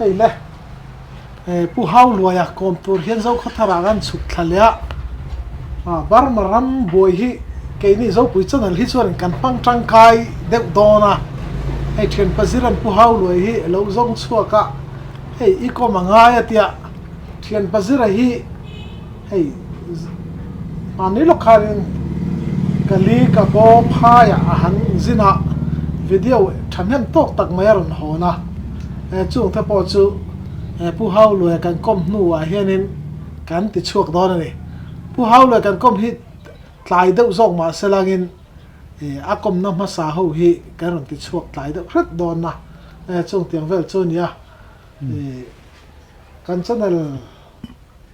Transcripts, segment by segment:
Hei le, Pu Hauluaia kawm tur hian Zokhawthar ah kan chhuk thla leh a, Burma ram buai hi keini Zopui channel hi chuan kan hmang tangkai deuh dawn a, hei thianpa Ziran Pu Hauluai hi a lo zawng chhuak a, hei i kawm a ngai a tia, thianpa Zira hi Hei mahni lawk khanin ka li ka baw phaiah a han zin a, video thahnem tawk tak mai a rawn hawn a, chung te pawh chu Pu Hauluaia kan kawm hnuah hianin kan ti chhuak dawn a ni. Pu Hauluaia kan kawm hi tlai deuh zawk mah se langin a kawmna hmasa ho hi kan rawn ti chhuak tlai deuh hret dawn a, chung tiang vel chu a ni a. Kan channel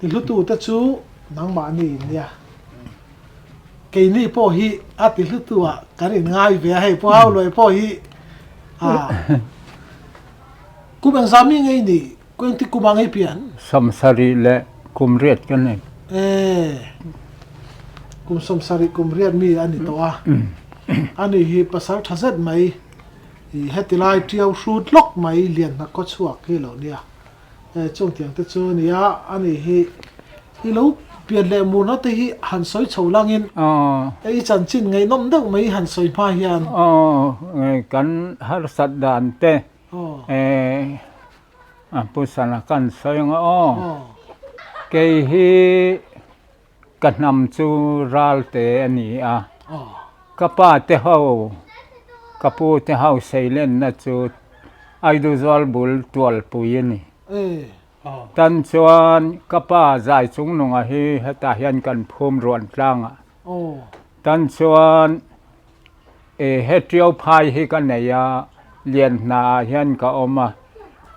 Tihlutute chu nangmahni in nia. Keini pawh hi a tihlutu ah kan in ngai ve a, hei Pu Hauluai pawh hi ah kum engzah mi ngei ni, ku engti kum ah ngei pian? 70 leh kum riat ka nei. E, kum 70 kum riat mi a ni tawh a, ani hi pasal tha zet mai, heti lai tiau hrut lawk mai lian hna khaw chhuak hi lo nia. Chung tiang te chu a ni a, ani hi i lo pian leh murna te hi han sawi chho langin i chanchin ngaihnawm deuh mai han sawi hma hian. Aw, kan harsat dan te Pu Sana kan sawi ang a aw. Kei hi ka hnam chu Ralte a ni a, ka pa te ho, ka pu te ho seilenna chu Aiduzual bul tualpui a ni. Tan chuan ka pa zai chungnunga hi hetah hian kan phum ruan tlangah. Tan chuan he tiau phai hi ka nei a, lian hnaah hian ka awm a,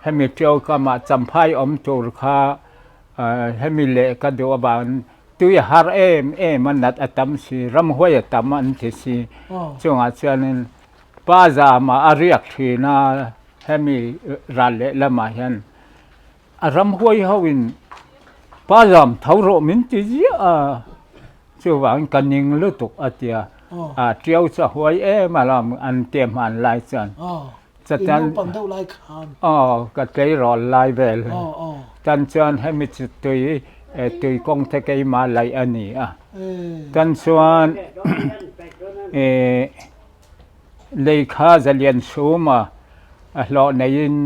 hemi tiau kamah champhai awm tur kha Hemi leh ka duh avangin tui a har em em a, nat a tam si, ramhuai a tam an ti si. Chungah chuanin pa zamah a riak thin a, hemi ral leh lamah hian a ramhuai hoin pa zam tho rawh min ti ziah a, chuvangin ka ning lutuk a ti a, a tiau chu a huai em alawm an tia hman lai chuan. Chatan Naupan deuh lai khan. Aw, ka tleirawl lai vel. Aw, aw. Tan chuan hemi chu tui, tui kawng te keimah laih a ni a. Tan chuan lei kha zalian sum a, a hlawh neiin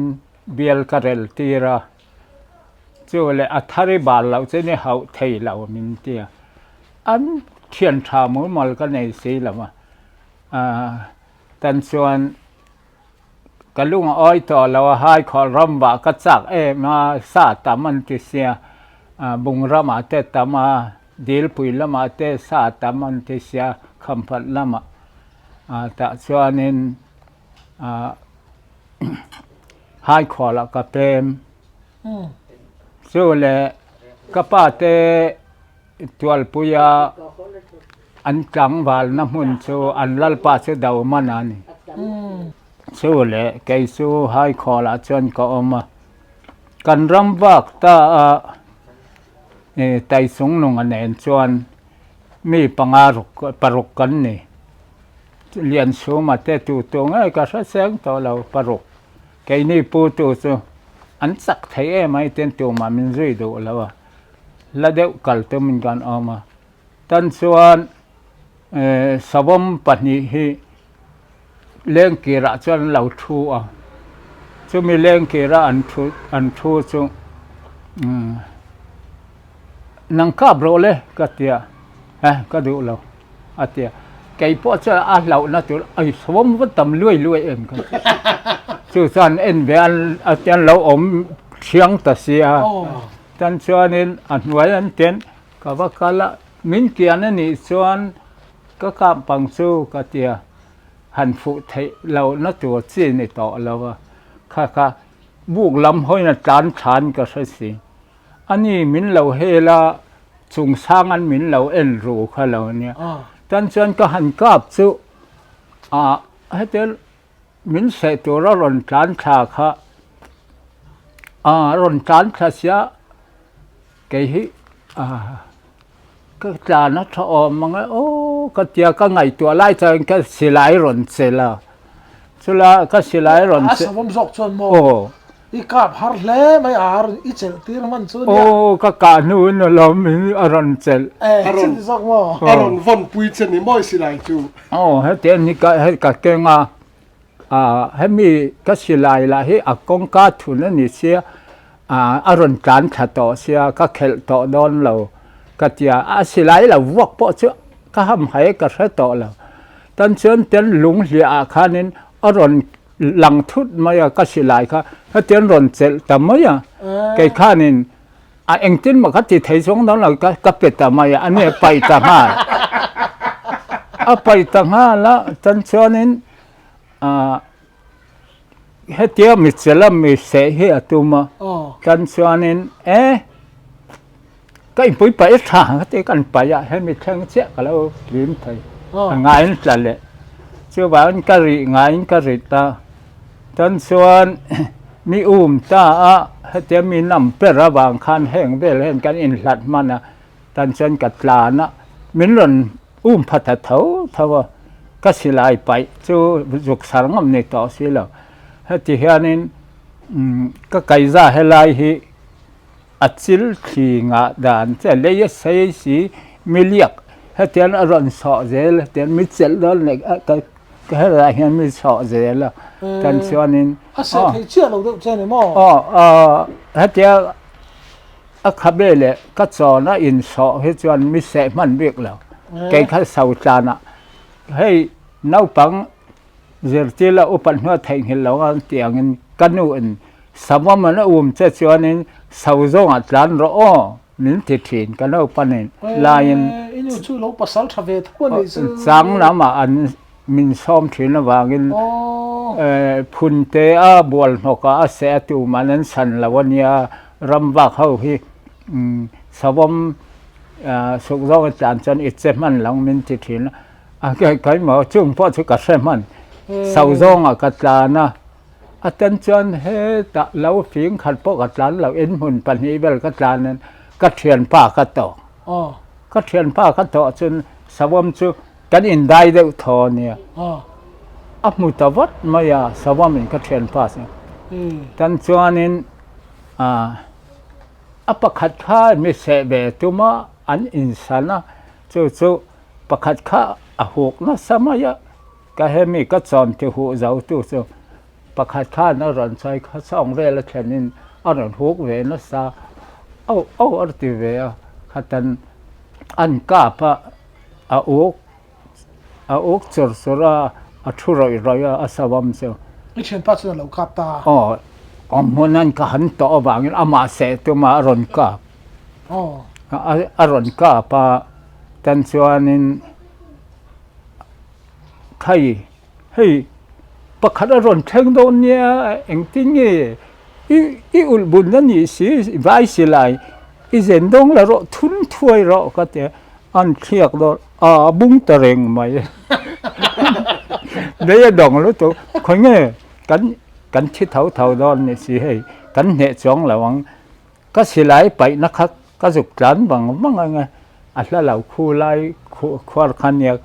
bial ka rel tir a. Chu leh a thar i bal loh chu ni hauh thei lo min ti a. An thian tha mumal ka nei si lo a. Tan chuan ka lung a awi tawh lo a, hai khawh ram vah ka chak em a, sa tam an ti sia, bung ramah te tam a, dilpui lamah te sa tam an ti sia, khamphat lamah tah chuanin hai khualah ka pem. Chu leh ka pa te Tualpuia an tlangvalna hmun chu an lalpa chu do man a ni. Chu leh kei chu Haikhawlah chuan ka awm a, kan ram vak ta a Taichungnunga nen chuan mi panga ruk paruk kan ni. Lianchhuma te tu tu ngei ka hre seng tawh lo paruk. Keini pu tu chu an chak thei em a tin tumah min zui duh lo a. la deuh kal tumin kan awm a, tan chuan savawm pahnih hi lengkirah chuan an lo thu a, chumi lengkira an thu an thu chu nang kap rawh le ka ti a, eh ka duh lo a ti a, kei pawh chuan a hlauhna tur ai savawm va tam luai luai em ka ti chu chuan en ve an lo awm thiang ta si a. Tan chuanin a hnuai an ten ka va kal a, min kian a nih chuan ka kap pang chu ka ti a, han fuh theih loh na tur chi ni tawh lo a, kha kha buk lam hawiin a tlan thlan ka hre si. Ani min lo hel a, chung sang an min lo en ru kha lo nia. Tan chuan ka han kap chu ah hetiang Min seh tur a rawn tlan thla kha a rawn tlan thla sia kei hi ka tlan a tha awm ang e aw ka tia ka ngaihtuah lai chuan ka silai rawn chelh a chula ka silai rawn chelh a savawm zawk chuan maw aw. I kap har hle mai a, i chelh tir hman chu nia. Aw, ka kah hnuin alawm min a rawn chelh. Eh, chuti zawk maw? A rawn vawn pui che ni mawi silai chu. Aw, hetiang ni ka hei ka keng a, ah hemi ka silai lah hi a kawngka thun a ni sia, ah a rawn tlan thla tawh sia, ka khelh tawh dawn lo ka tia, a silai lo vuak pawh chu ka hamhaih ka hre tawh lo. Tan chuan ten lung hliah ah khanin a rawn lang thut mai a, ka silai kha hetiang rawn chelh ta mai a, kei khanin a engtin mah ka ti thei chuang dawn lo, ka pe ta mai a, ani a paih ta nghal, a paih ta nghal a, tan chuanin ah hetia mi chelh a mi seh hi a tum a, tan chuanin e Ka inpui paih tha ka ti kan paih a hemi thleng chiah ka lo hlim thei a ngaiin tla leh chuvangin ka rih ngaiin ka rit a chuan chuan mi um ta a hetia mi nam ber avang khan heng vel hian kan inhlat hman a tan chuan ka tlan a min rawn um pha ta tho tho a ka silai paih chu zuk sar ngam ni tawh si lo heti hianin ka kaiza helai hi. A chil thli ngah dan che lei a sei si miliak hetiang a rawn sawh zel hetiang mi chelh dawn leh ka helaiah hian mi sawh zel a tan chuanin A seh thei chiah lo deuh che ni maw? Aw hetia a khabe leh ka chawn a insawh hi chuan mi seh hman bik lo kei kha so tlanah hei naupang Zirtir la upat hnuah theihnghilh lo ang tih angin ka nu in savawm an a um che chuanin so zawngah tlan rawh aw min ti thin ka naupanin laiin I nu chu lo pasal tha ve tho a nih chu. Chang lamah an min sawm thin avangin phunte a bual hnawkah a seh a tumah an san lo a nia ramvak ho hi savawm suk zawnga tlan chuan i che hman lo min ti thin a. A keimah chung pawh chu ka hre hman. So zawngah ka tlan a, a ten chuan hetah lo fing khat pawh ka tlan lo, inhmun pahnih vel ka tlan in ka thianpa ka tawh. Ka thianpa ka tawh chuan Savawm chu kan indai deuh thaw a nia. A hmu ta vat mai a Savawm in ka thianpa chu. Tan chuanin a pakhat kha mi seh ve tum a, an insan a, chu chu Pakhat kha a huk nasa mai a, ka hemi ka chawn ti huh zo tu chu pakhat khan a rawn sawi kha sawng vel a thlen in a rawn huk ve nasa auh auh a ti ve a, khatan an kap a, a uk a uk chur chur a, a thu rawih rawih a, a sawam chu. I thianpa chuan a lo kap ta. Aw, awm hmun an ka han tawh avangin amah seh tuma a rawn kap. A rawn kap a. Tan chuanin khai hei pakhat a rawn thleng dawn nia engtin nge i i ulh bun a nih si vai silai i zen dawng la rawh thun thuai rawh ka ti a an thliak dawn a bung ta reng mai lei a dawng lutuk khawi nge kan kan thi tho tho dawn ni si hei kan hneh chuang lo ang ka silai paihna kha Ka zuk tlan vang vang ang a, a hla lo khu lai khuar kha nia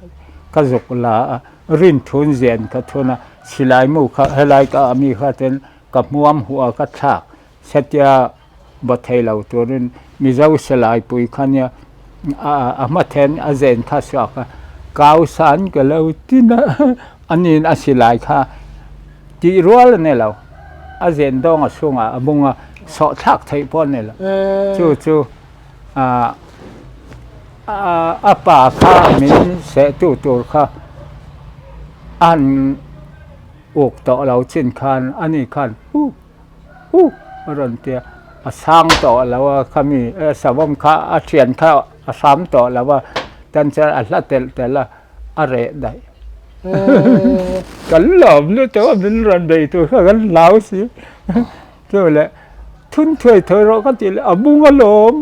ka zuk la a, rin thun zian ka thun a, silai mu kha helai ka ah mi kha ten ka hmuam huh a ka thlak setia baw thei lo turin Mizo silai pui kha nia a hma then a zen kha suak a, kau san ka lo tin a, aniin a silai kha Tih rual a ni lo. A zen dawng a chhungah a bung a, sawh thlak theih pawh a ni lo. Chu chu a pa kha min sehtu tur kha a han uk tawh lo chin khan ani khan hu hu a rawn ti a, a sang tawh lo a khami savawm kha a thian kha a hram tawh lo a, tan chuan a hla telh telh a. a reh daih. Kan lawm lutuk a min rawn bei tur kha kan hlau si. Chu leh thun thuai thuai rawh ka ti leh a bung alawm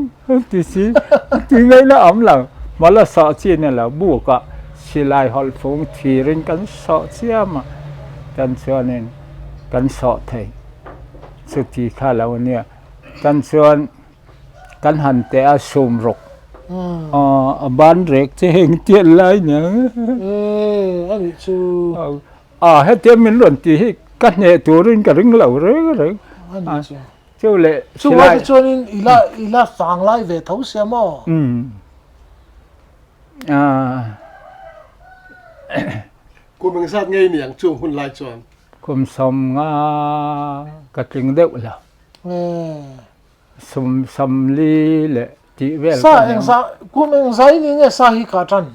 ti si ti ngaihna a awm lo. Hmala sawh chi ni lo bukah silai hawlh fung thirin kan sawh chiam a tan chuanin kan sawh thei. Chuti kha lo nia tan chuan Kan han teh a sum rawk a ban rek che heng tial lai nia. E a nih chu. A hetia min rawn ti hi ka hneh turin ka ring lo reng reng. A nih chu. Chu leh Chu lai te chuanin i la i la fang lai ve tho sia maw? Umm. Kum engzat ngei ni ang chung hun lai chuan? Kum 50 ka tling deuh lo. Sum 40 leh tih vel ka ni ang. Sa kum engzai ni nge sa hi ka tan?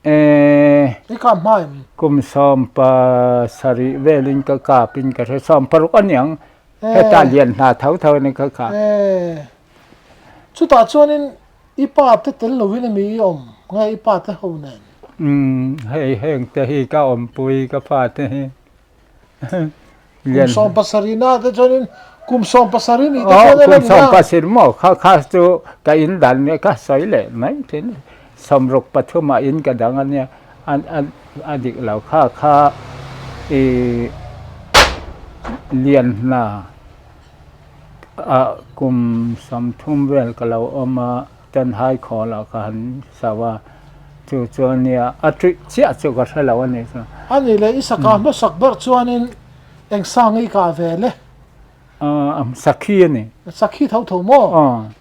I kap hma em? Kum 17 velin ka kap in ka hre 16 a niang. Heta lian hna tho tho in ka kap. Chutah chuanin i pa te tel lovin ami i awm nge i pa te ho nen? Umm hei heng te hi ka awmpui ka fa te hi. Kum 17 na te chuanin kum 17 nih te chuan kum 17 maw kha kha chu ka in dan nia ka sawi leh mai thin 63 ah in ka dang ania a dik lo kha kha i lian hna ah kum 30 vel ka lo awm a chuan hai khawl ah ka han sa a chu chuan nia a ṭih chiah chu ka hre lo a ni chu. A nih leh i saka hmasak ber chuanin eng sang i kah ve le? Aaa sakhi a ni. Sakhi tho tho maw?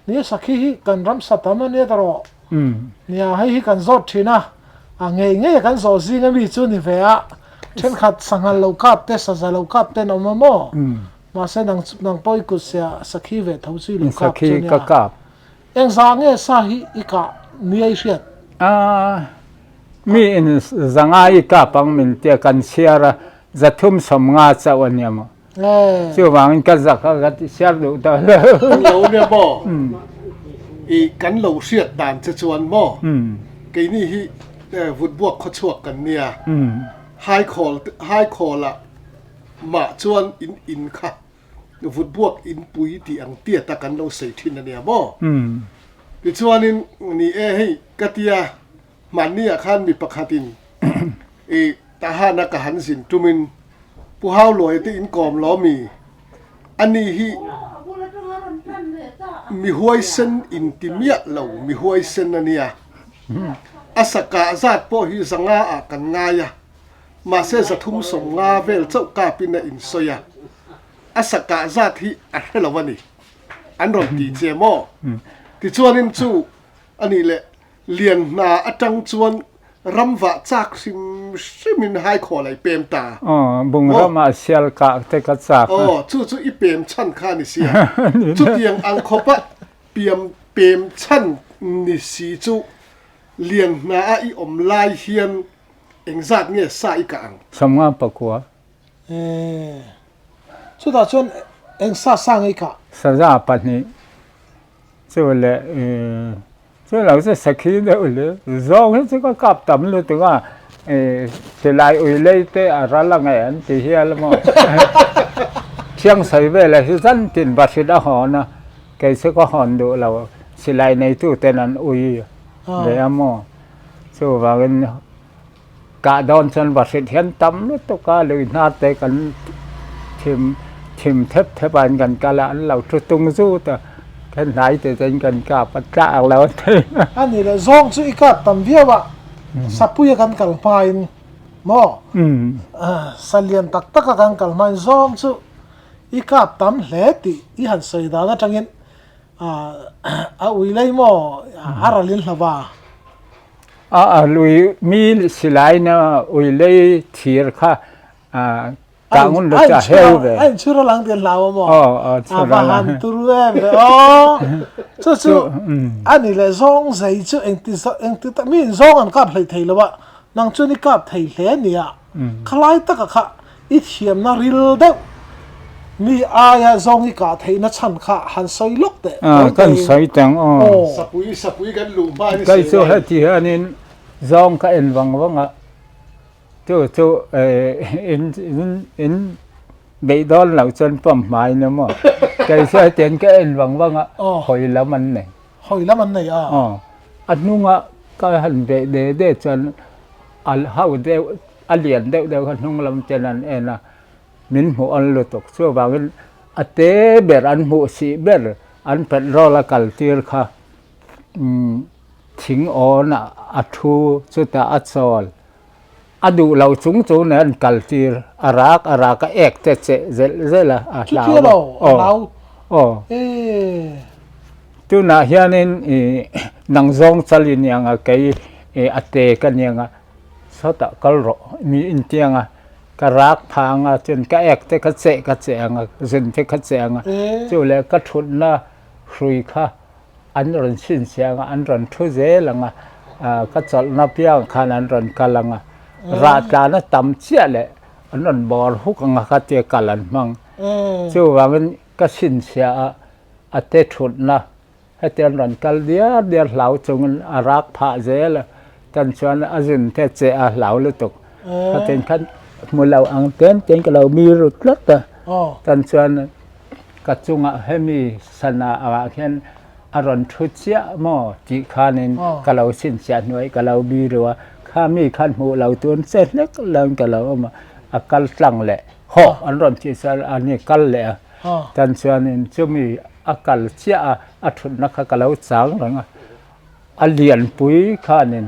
Nia sakhi hi kan ram sa tam a nia ta rawh. Nia hei hi kan zawt thin a, a ngei ngei a kan zawh zing a mi chu ni ve a, thenkhat sanghal lo kap te saza lo kap te an awm a maw? Mahse nang nang pawh i kut sia sakhi ve tho chu i lo kap chu nia. Sakhi ka kap. Engzah nge sa hi i kah nia i hriat? Aaa mi in zanga i kap ang min tia kan chhiar a, 350 chauh a nia maw? Chuvangin ka zak a ka ti chhiar duh ta lo. Kan lo nia maw? I kan lo hriat dan che chuan maw? Keini hi vutbuak khawchhuak kan nia. Haikhawl Haikhawlah mah chuan in in kha vutbuak inpui tih ang tiata kan lo sawi thin a nia maw? Tichuanin ni e hei ka tia hmanni ah khan mi pakhatin i tahana ka han zin tumin Pu Hauluaia te inkawm lo mi ani hi mi huaisen inti miah lo mi huaisen a nia. A sakah zat pawh hi 500 ah kan ngai a. Mahse 350 vel chauh kapin a insawi a, a sakah zat hi a hre lo a ni. An rawn ti che maw? Tichuanin chu a nih leh lian hna atang chuan ram vah chak hrim hrimin haikhawl ai pem ta. Aw, bungram ah sial kah te ka chak a. Aw, chu chu i pem chhan kha a ni sia. Chutiang ang khawpa piam pem chhan ni si chu lian hna a i awm lai hian Engzat nge sa i kah ang? 59. Eeh. Chutah chuan eng sa sa nge i kah? 2% chu leh eeh chu lo chu sakhi deuh le zawng hi chu ka kap tam lutuk a eeh silai ui lei te a ral a nge an ti hial maw thiang sawi velah hi zan tin bahrit a hawn a kei chu ka hawn duh lo silai neitu ten an ui ve a maw. Chuvangin kah dawn chuan va hrilh hian tam lutuk a, lui hnar te kan thim thim thep thep ah kan kal a, an lo thu tung zut a, khen hnai te chuan kan kap a tlak lo a thei a. A ni le, zawng chu i kap tam viau a, Sapuia kan kal hmain maw? Sa lian tak taka kan kal hmain zawng chu i kap tam hle tih i han sawi dan atangin A ui lei maw a ral in hlauh a? A a lui mi silai na ui lei thir kha ka ngun lo cha heu ve. A in chhura lang ti hlau a maw? A va han turu em ve aw. Chu chu a ni le zawng zei chu engti engti tak mi in zawng an kap hlei thei lo a nang chuan i kap thei hle a nia. Khalai taka kha I thiamna ril deuh mi aia zawng i kah theihna chhan kha han sawi lawk teh. Aw kan sawi teng aw. Sapui sapui kan luh hma in i sawi lai. Kei chu heti hianin zawng ka en vang vang a, chu chu in in in beih dawn loh chuan pump hmai ni maw. Kei chu hetiang ka en vang vang a, hawi lam an nei. Hawi lam an nei a. Aw a hnunga ka han beih de de chuan a hau deuh A lian deuh deuh kha hnung lam ten an en a, min hmuh an lutuk. Chuvangin a te ber an hmuh sih ber an petrol a kal tir kha thing awn ah a thu chutah a chawl. A duh lo chung chu nen an kal tir, a rak a rak a ek te cheh zelh zelh a, a hlau lo. Aw, aw. Tunah hianin i nang zawng chal i niang a, kei a te ka niang a, sawtah kal rawh mi intiang a, ka rak phah ang a, chuan ka ek te ka cheh ka cheh ang a, zun te ka cheh ang a, chu leh ka thutna hrui kha an rawn chhinchhiah ang a, an rawn thu zel ang a, ka chawlhna piang khan an rawn kal ang a, rah tlan a tam chiah leh an rawn bawr huk ang a khatia kal an hmang. Chuvangin ka chhinchhiah a, a te thutna heti an rawn kal diar diar hlau chungin a rak phah zel a, tan chuan a zun te che a hlau lutuk. Khatin khan hmu lo ang ten ten ka lo mi ru tlat a, tan chuan Ka chungah hemi sana ah hian a rawn thu chiah maw tih khanin ka lo chhinchhiah hnuai ka lo bi ru a, kha mi khan hmuh lo tun che hlek lo in ka lo awm a, a kal tlang leh hawh an rawn tih chuan a ni kal leh a, tan chuanin chumi a kal chiah a, a thutna kha ka lo chang reng a. A lianpui khanin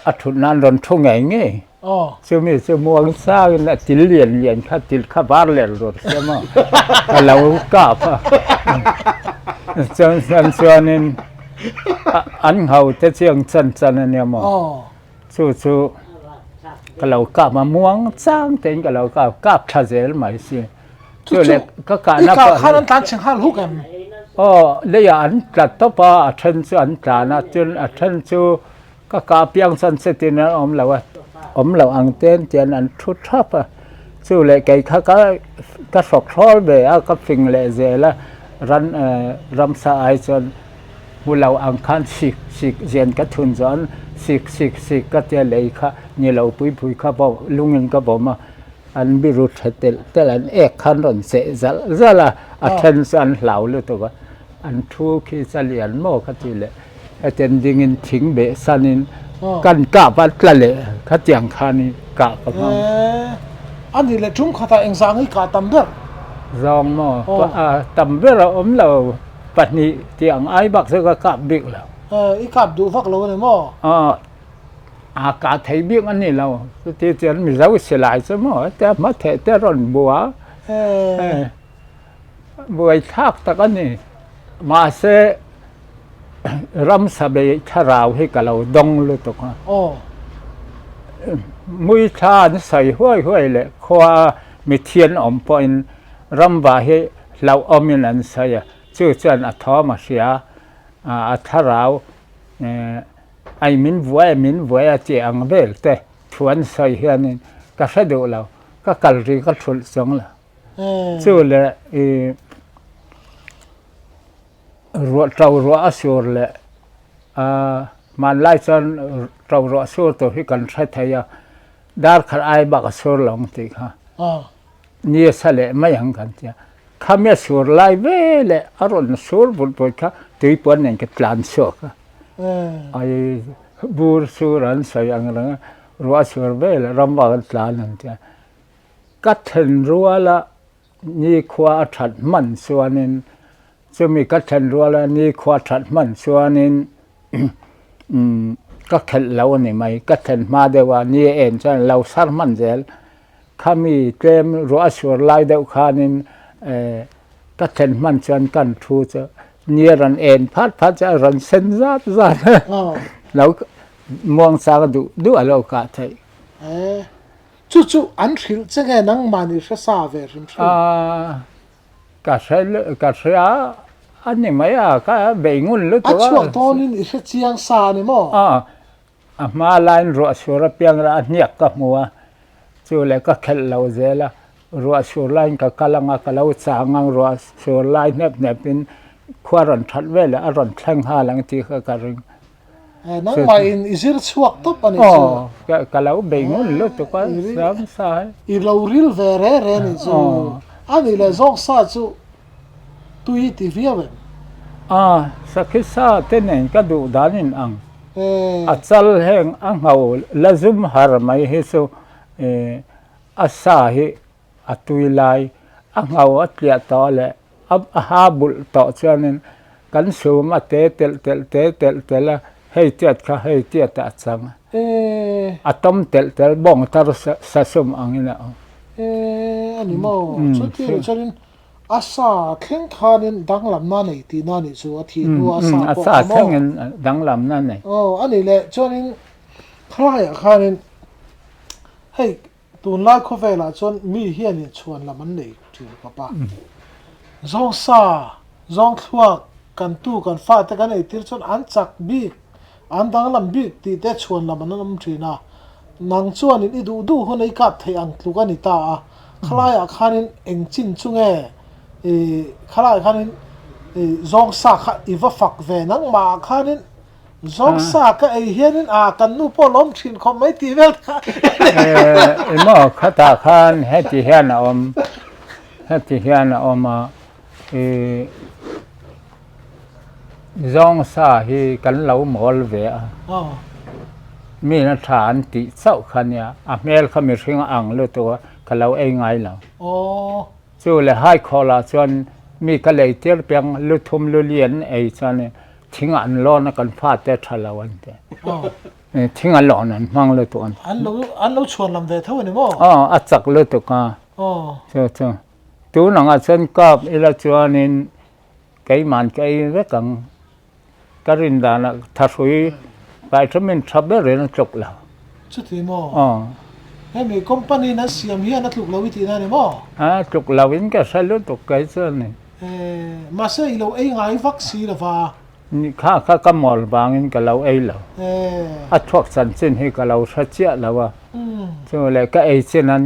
a thut nan rawn thu ngei ngei. Chumi chu muang sangin a til lian lian kha til kha var ler rawt sia maw ka lo kap a. Chuan chuan chuanin an ngho te chiang chan chan a nia maw. Chu chu ka lo kap a muang chang tein ka lo kap kap tha zel mai si. Chu le ka kahna pawh khan an tlan chhe nghal huk em? Aw leiah an tla tawp a, a then chu an tlan a, chuan a then chu ka kah piang chuan chutin an awm lo a, awm lo ang ten tian an thu thap a. Chu leh kei kha ka ka hrawk hrawl ve a, ka fing leh zel a, ran ramsa ai chuan Hmu lo ang khan sik sik zian ka thun chuan sik sik sik ka tia lei kha ni lo pui pui kha pawh lungin ka bawm a, an biru tha telh telh an ek khan rawn cheh zalh zalh a, a then chu an hlau lutuk a, an thu khi cha lian maw ka ti leh hetiang dingin thing beh sanin kan kap a tla leh khatiang khanin kah ka hmang. A nih leh tum khatah engzah nge kah tam ber? Zawng maw? Tam ber a awm lo. Pahnih tih ang ai bak chu ka kap bik lo. I kap duh vak lo a ni maw? A kah thei bik a ni lo. Chuti chuan Mizo silai chu maw hetia hma theh te rawn bua. Buai thlak tak a ni. Mahse ramsa bei thlarau hi ka lo dawng lutuk a. Mui thla an sawi huai huai leh khua mithian awm pawhin ramva hi Hlauhawmin an sawi a, chu chuan a thawm a hria a, a thlarau ai min vuai a, min vuai a tih ang vel te thu an sawi hianin ka hre duh lo, ka kal ri ka thulh chuang lo. Chu leh i ruah to ruah a sur leh a hmanlai chuan to ruah sur tur hi kan hre thei a, dar khat ai bak a sur lo ang tih kha. Ni a sa leh mai ang kan tia. Khami a sur lai ve leh a rawn sur vut vut kha tuipuan nen ka tlan chhuak a. Ai bur sur an sawi ang reng a, ruah sur ve leh ram vak an tlan an tia. Ka then rual a nikhua a that hman chuanin chumi ka then rual a nikhua a that hman chuanin ka khelh lo a ni mai. Ka then hma deuh a ni a en chuan lo sar hman zel. Khami tlem ruah a sur lai deuh khanin ka thlen hman chuan kan thu chu ni a rawn en phat phat chu a rawn sen zat zat a, lo muang chang duh duh a lo kah theih. Chu chu an hrilh che nge nangmah ni hre sa ve hrim hrim? Ka hre ka hria a ni mai a, ka bei ngun lutuk a. A chhuak dawnin i hre chiang sa a ni maw? A hma laiin ruah sur apiang rah a hniak ka hmu a, chu leh ka khelh lo zel a, ruah sur laiin ka kal ang a, ka lo chang ang, ruah sur lai hnep hnepin khua rawn that veleh a rawn thleng nghal ang tih kha ka ring. Nangmahin i zir chhuak tawp a nih chu. Aw, ka lo bei ngun lutuk a, siam sa hi. I lo ril ve re re a nih chu. A nih leh zawk sa chu tui i ti viau em? A, sakhi sa te nen ka duh dan in ang. A chal heng a ngho la zum har mai hi chu a sa hi a tui lai a ngho a tliah tawh leh a ha bulh tawh chuanin kan sum a te telh telh te telh telh a. Hei tiat kha hei tiat ah a chang a. A tawm telh telh bawng tar sasum angin a awm. E a ni maw? Chuti lo chuanin a sa thleng khanin danglamna a nei tihna a nih chu a thih hnu a sa pawh A sa thlengin danglamna a nei. Aw a nih leh chuanin khalaiah khanin hei tunlai khawvelah chuan mi hianin chhuan lam an nei thin khawp a. Zawng sa, zawng thluak kan tu kan fate kan eitir chuan an chak bik An danglam bik tih te chhuan lam an awm thin a, nang chuanin i duh duh hun ei kap theih ang tluk a ni ta a, khalaiah khanin eng chin chu nge i khalaiah khanin i zawng sa kha i va fak ve nangmah ah khanin zawng sa ka ei hianin ah kan nu pawh a lawm thin khawp mai tih vel kha I maw khatah khan heti hian a awm heti hian a awm a i Zawng sa hi kan lo mawl ve a, mi na tha an tih chauh kha nia, a hmel kha mihring a ang lutuk a, ka lo ei ngai lo. Chu leh Haikhawlah chuan mi ka lei tir piang lu thum lu li an ei chuan thing an lawn a kan fate tha lo an ti. Thing a lawn an hmang lutuk an. An lo chhuan lam ve tho a ni maw? Aw, a chak lutuk a. Chu chu. Tun angah chuan kap ila chuanin Keiman ka ei vek ang. Ka rin danah thahrui vitamin tha berin a tluk lo. Chuti maw? Aw. Hemi company in an siam hian a tluk lo i tihna a ni maw? A tluk lo in ka hre lutuk kei chuan ni. Eh, mahse i lo ei ngai vak si lo va. Kha kha ka mawl vangin ka lo ei lo. Eh. A chhuak chanchin hi ka lo hre chiah lo a. Chu leh ka ei chin an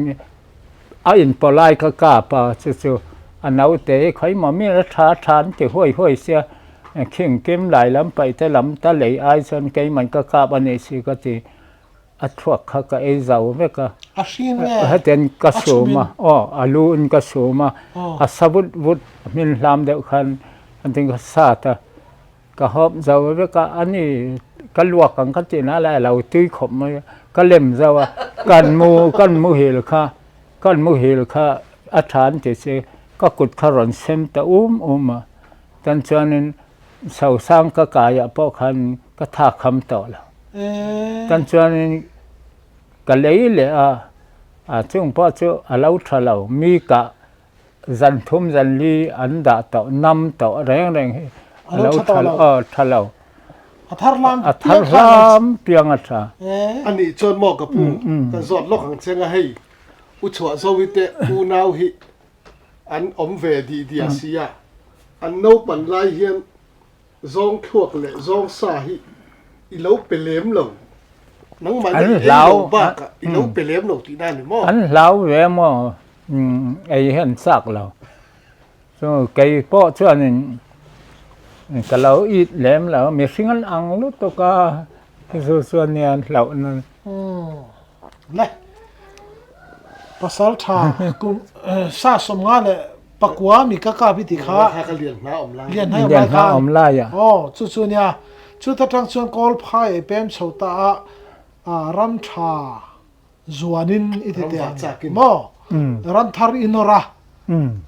A inpawh lai ka kap a, chu chu a naute hi khawi maw mi a tha tha an ti huai huai sia, khing kim lai lam paih te lam ta lei ai chuan keiman ka kap a nih si ka ti, a thluak kha ka ei zo vek a, A hrin nge? Hetiang ka sum a, aw a lu in ka sum a, a sa vut vut a hmin hlam deuh khan hetiang ka sat a. Ka hawp zo vek a, a ni ka luak ang ka tih na lai a lo tui khawp mai a, ka lem zo a, kan mu kan muhil kha kan muhil kha a tha an ti si, ka kut kha rawn sem ta um um a, tan chuanin sosang ka kaiah pawh khan ka tha kham tawh lo, tan chuanin ka lei leh a, a chung pawh chu a lo tha lo, mi kah Zan thum zan li an dah tawh, nam tawh reng reng hi a lo tha lo, aw tha lo. A thar hlam A thar hlam piang a tha. A nih chuan maw ka pu, kan zawt lawk ang che nga hei, U Chhuahzovi te unau hi an awm ve dih diah si a, an naupan lai hian Zawng thluak leh zawng sa hi i lo pe lem lo. Nangmah nih ei lo bakah i lo pe lem lo tihna a ni maw? An hlau ve maw? Ei hi an chak lo. Chu kei pawh chuanin ka lo it lem lo. Mihring an ang lutuk a, chu chuan nia an hlauh na. Le pasal tha kum sa 50 leh pakua mi ka kap i ti kha lian hna awm lai lian hna awm lai khan aw chu chu nia chu ta tang chuan kawl phai ei pem chho ta a ram tha zuanin i ti te ang maw ram thar i nawr a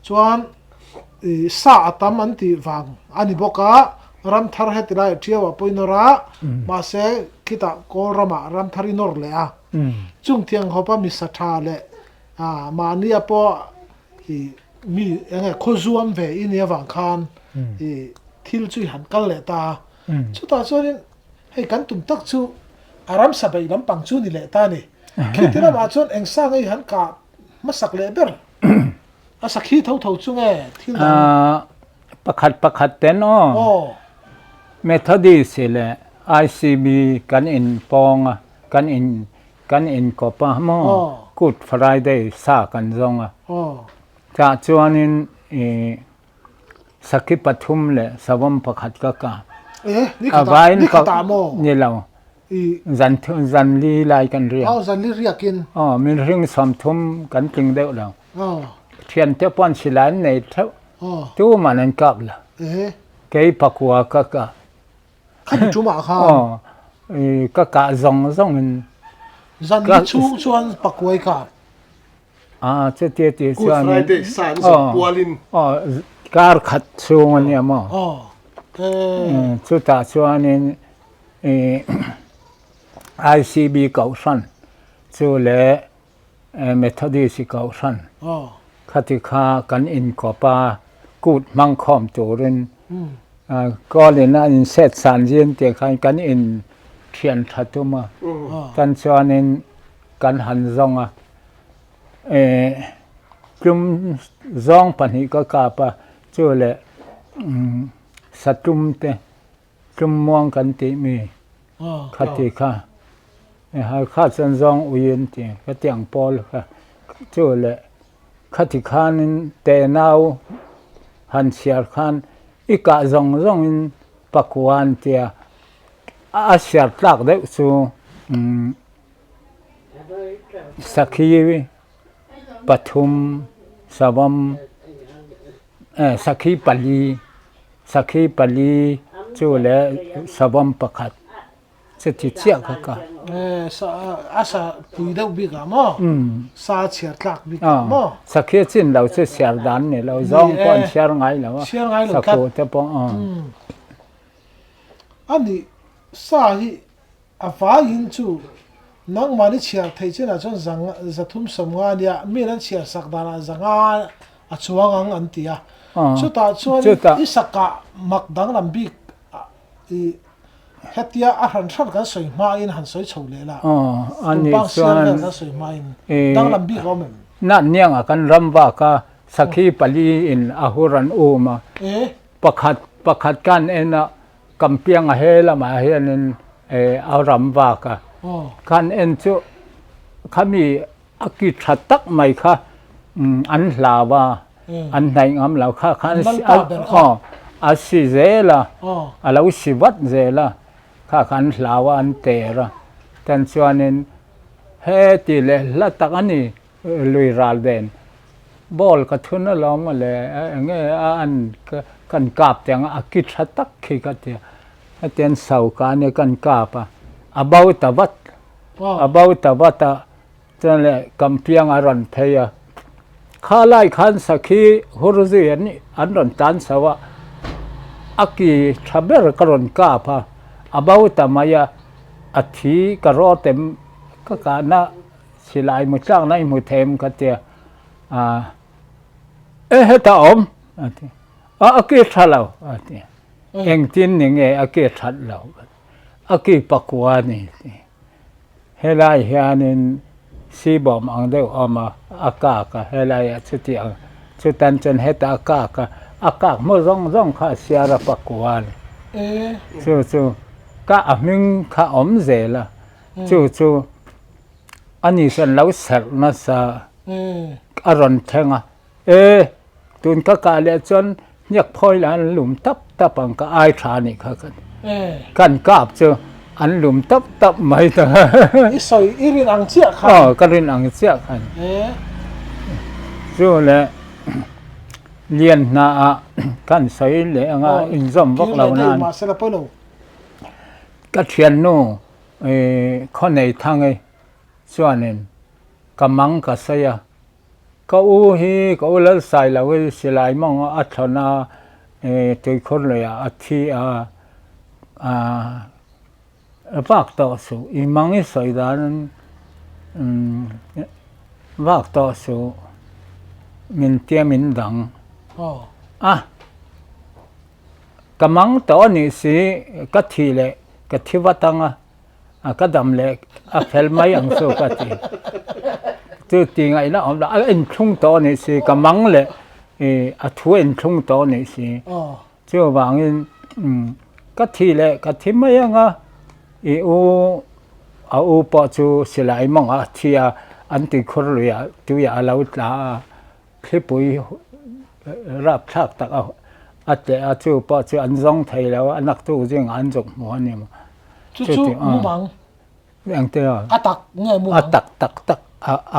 chuan i sa a tam an tih vang a ni bawk a, ram thar heti lai a ṭiau ah pawh i nawr a, mahse khitah kawl ramah ram thar i nawr leh a, chung thiang hawpa mi sa ṭha leh mahnia pawh i mi eng nge khaw zuam ve i nih avang khan i thil chu i han kal leh ta a, chutah chuanin hei kan tum tak chu a ramsa beih lampang chu ni leh ta a ni, khiti ramah chuan eng sa nge i han kah hmasak leh ber? A sakhi tho tho chu nge thil dang? Pakhat pakhat ten aw. Methodist leh ICB kan in pawng a, kan in kan in kawp a maw? Good Friday sa kan zawng a. Tah chuanin i sakhi pathum leh savawm pakhat ka kap. A vain ka ni lo. Zan zan li lai kan riak. Aw zan li riakin. Aw min ring 30 kan tling deuh lo. Aw. Thiante pawn silai an nei theuh. Aw. Tuman an kap lo. Eh. Kei pakua ka kap. Khami tumah khan. Aw. Ka kah zawng zawng in. Zan li chhung chuan pakua i kap. A chutia ti chuan. Good Friday sa an zawh pualin. Aw kar khat chhung ania maw. Aw. Chutah chuanin. I ICB Kohhran chu leh Methodist Kohhran khati kha kan inkawp a, kut hmang khawm turin Kawlin a inset san zin tih khan kan in thian tha tum a, tan chuanin kan han zawng a, tlum zawng pahnih ka kap a, chu leh satlum te Tlummuang kan tih mi kha ti kha Halkha chuan zawng ui an ti ka ti ang pawl kha chu leh khati khanin tenau han chhiar khan i kah zawng zawngin pakua an tia a chhiar tlak deuh chu sakhi pathum savam sakhi pali. Sakhi pali chu le savawm pakhat chuti chiah kha ka. A sa pui deuh bik ah maw? Sa chhiar tlak bik ah maw? Sakhi chin lo chu chhiar dan ni lo, zawng pawh an chhiar ngai lo a, sakhu te pawh. Ani sa hi A vaiin chu nangmahni chhiar thei chinah chuan 350 nia min an chhiar sak danah 500 a chuang ang an ti a. Chutah chuan i sakah mak danglam bik i hetia a hran hran kan sawi hmain han sawi chho leh la. Tumpang sial vel kan sawi hmain danglam bik a awm em? Natniangah kan ram vak a, sakhi pali in a hur an um a, pakhat pakhat kan en a, Kampianga he lamah hianin a ram vak a, khan en chu khami a ki tha tak mai kha an hlau a, an hnaih ngam lo kha khan a si zel a, a lo si vat zel a, kha kha an hlau a an ter a, tan chuanin he ti leh hla tak a ni lui ral ven. Ball ka thun alawm a le enge a an kan kap te anga a ki tha tak khi ka ti a hetiang so ka ania kan kap a a bo ta vat a bo ta vat a chuan leh kampiang a rawn phei a kha lai khan sakhi hur zui an an rawn tan chho a a ki tha ber ka rawn kap a a bo ta mai a a thi ka rawt em ka kahna Silai mu tlakna i hmu thei em ka tia a e heta awm a ti a a ki tha lo a ti engtin ni nge a ki that lo a ki pakua ni ti helai hianin sibawm ang deuh awm a a kak a helai ah chuti ang chutan chuan heta a kak a a kak hmu zawng zawng kha a siar a pakua ni chu chu ka a hming kha awm zel a Chu chu a ni chuan lo serh nasa a rawn thleng a, E, tun ka kah leh chuan hniak phawi lah an lum tap tap ang ka ai tha a nih kha ka ti. Kan kap chu an lum tap tap mai ta. I sawi i rin ang chiah khan. Aw, ka rin ang chiah khan. Chu leh lian hna ah kan sawi leh anga inzawm vak lo nan. Ka thiannu Khaw nei thang e chuanin ka mang ka sawi a, ka u hi ka u Lalsai lo hi silai mawng a thlawn a, tuikhur luiah a thi a, vak tawh suh, i mang i sawi dan vak tawh suh, min tia min dang a. Ka mang tawh a nih si, ka thi leh ka thi vat ang a, ka dam leh a fel mai ang chu ka ti. Chu ti ngaihna awm lo, a inthlung tawh a nih si, ka mang leh a thu a inthlung tawh a nih si. Chuvangin ka thi leh ka thi mai ang a, i u a u pawh chu silai mawngah a thi a, an tuikhur luiah tuiah a lo tla a. Thlipui rapthlak tak a tleh a, chu pawh chu an zawng thei lo a, a naktuk zingah an zuk hmu a ni maw. Chu chu mumang. Engte a? A tak nge mumang? A tak tak tak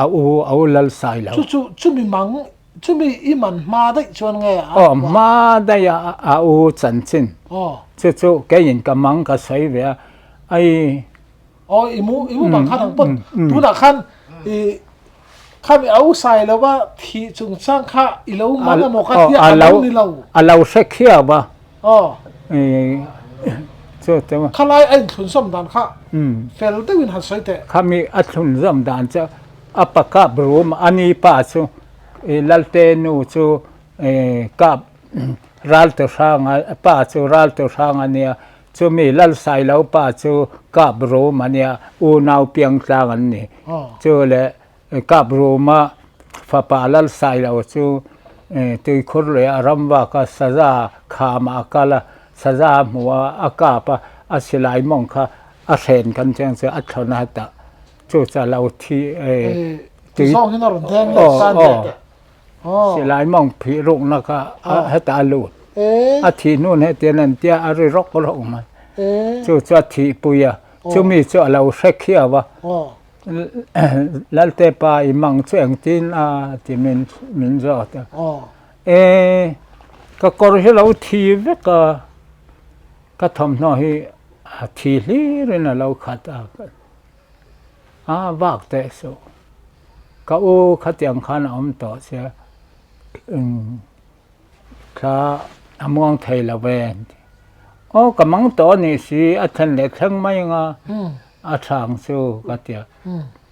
a u a u lal sai lo. Chu chu chumi mang chumi i man hma daih chuan nge a? Aw hma daih a a u chanchin. Aw. Chu chu keiin ka mang ka sawi ve a, ai Aw i mu i mumang khan ang pawn tunah khan i khami a u sai lo va thih chungchang kha i lo man emaw ka tia a lo ni lo. A lo hre khiau va. Aw. Chu chu. Khalai a inthlunzawm dan kha fel deuhin han sawi teh. Khami a thlunzawm dan chu a pa kap rum a ni pa chu Lalte nu chu kap Raltu Hranga pa chu Raltu Hrang a nia, chumi Lalsailo pa chu kap rum a nia, unau piangtlang an ni. Chu leh Kap Ruma fapa Lalsailo chu tuikhur leh a ram vaka saza khamah a kal a, saza a hmu a, a kap a, a silai mawng kha a hren kan chiang chu a thlawn a hetah chu chu a lo thi tui silai mawng phih rukna kha hetah a lut a thih hnun hetiang an tia a ri rawk rawk mai chu chu a thihpui a chumi chu a lo hre khiau a. Lalte pa i mang chu engtin a ti min min zawt a. E ka kawr hi lo thi vek a, ka thawmhnaw hi a thi hlir in a lo khat a, a vak teh suh. Ka u khatiang khan a awm tawh sia Thla a muang thei lo ve an ti. Aw ka mang tawh a nih si, a thlen leh thleng mai anga a thang chu ka ti a.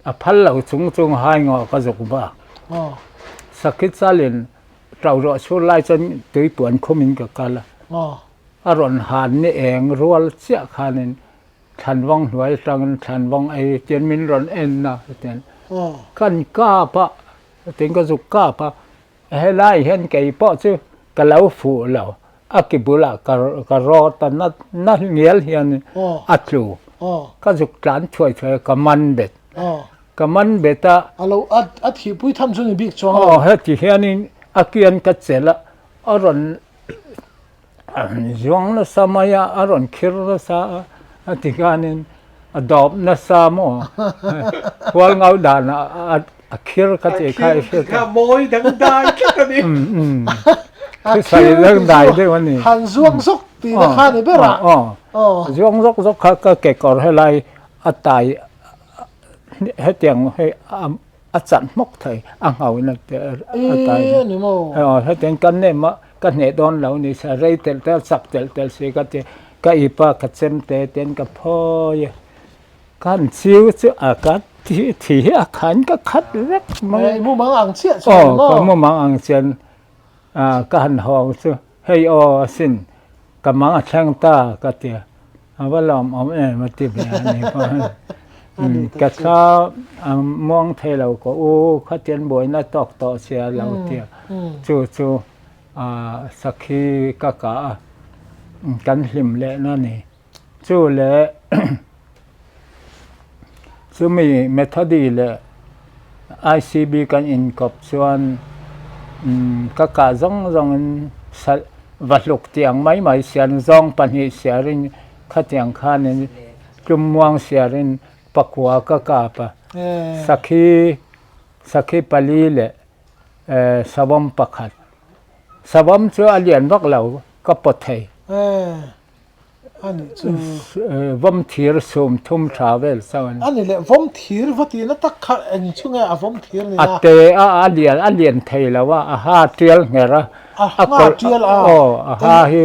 A phal lo chung chung hai ngawh ka zuk bak. Sakhi chalin ṭo ruah chhur lai chuan tuipuan khumin ka kal a. A rawn han ni eng rual chiah khanin Thlanvawng hnuai atangin thlanvawng ei tian min rawn en a tian kan kap a, tin ka zuk kap a. Helai hian kei pawh chu ka lo fuh lo, a ki bulah ka ka rawt a, na na ngial hian a tlu. Ka zuk tlan thuai thuai a, ka man bet. Ka man bet a. A lo a a thihpui tham chu ni bik chuang lo. Aw heti hianin a kian ka chelh a, a rawn Zuang nasa mai a, a rawn khir nasa a, a ti khanin a dawp nasa maw? Hual ngau dan a a khir kha tih kha i hriat a. Mawi dangdai tlat a ni. A khir dangdai deuh a ni. Han zuang zawk tih na kha ni ber a. Zuang zawk zawk kha ka kekawr helai a tai hetiang hei a chan hmawk thei a nghauhna te a tai a ni maw aw hetiang kan nem a ka hneh dawn lo ni sa rei telh telh chak telh telh si ka ti ka ip a ka chem te ten ka phawi a ka han chiu chu a ka thi thi hi a khan ka khat vek mai i mumang ang chiah chuan maw aw ka mumang ang chian a ka han hawng chu hei aw asin ka mang a thleng ta ka ti a. A va lawm awm em a ti ve a ni pawh. Ka thla a muang thei lo ka u khatian buaina tawk tawh sia lo ti a. Chu chu sakhi ka kah a kan hlim lehna a ni. Chu leh chumi Methody leh ICB kan inkawp chuan ka kah zawng zawngin Va hluk tiang mai mai sian zawng pahnih siarin khatiang khanin tlummuang siarin pakua ka kap a, sakhi sakhi pali leh savawm pakhat. Savawm chu a lian vak lo ka pawt thei. A nih chu. Vawm thir sum thum tha vel chauh a ni. A ni leh vawm thir va tihna tak kha eng chu nge a vawm thir ni a? A te a, a lian a lian thei lo a, a ha tial ngher a. A ha tial a. Aw, a ha hi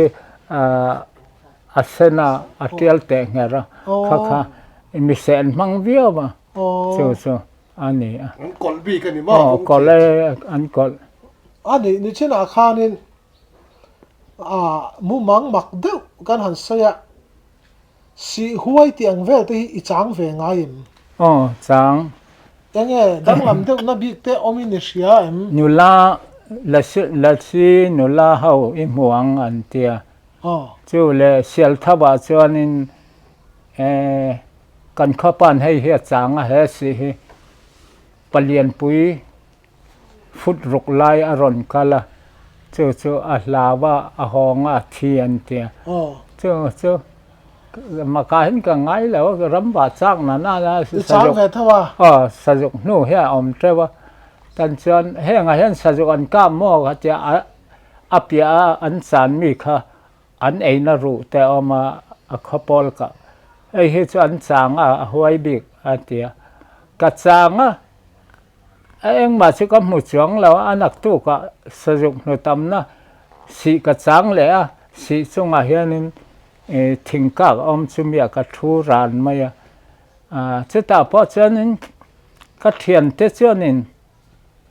a sen a, a tial teh ngher a. Kha kha miseh an hmang viau a, chu chu a ni a. An kawlh bik a ni maw? Aw, kawlh e, an kawlh. A nih nichinah khanin Ah, mumang mak deuh kan han sawi a, sih huai tih ang vel te hi i chang ve ngai em? Aw, chang. Enge danglam deuhna bik te awmin i hria em? Nula, Lasi nula ho i hmu ang an tia. Aw. Chu le Sialthava chuanin eh kan khawpa'n hei hi a chang a he sih hi Palianpui Foot ruk lai a rawn kal a, chu chu a hlau a, a hawng a, a thi an ti a. Chu chu maka hian ka ngai lo a, ram vah chak na na na sazuk aw sazuk hnu hi a awm teuh a, tan chuan hengah hian sazuk an kap maw ka tia a a piah a an chan mi kha an eina ruh te a awm a, a khawpawl kah hei hi chu an chang a, a huai bik a ti a, ka chang a. A engmah chu ka hmu chuang lo a, a naktukah sazuk hnu tamna sih ka chang leh a, sih chungah hianin Thingkak a awm chumi ah ka thu ran mai a, chutah pawh chuanin ka thiante chuanin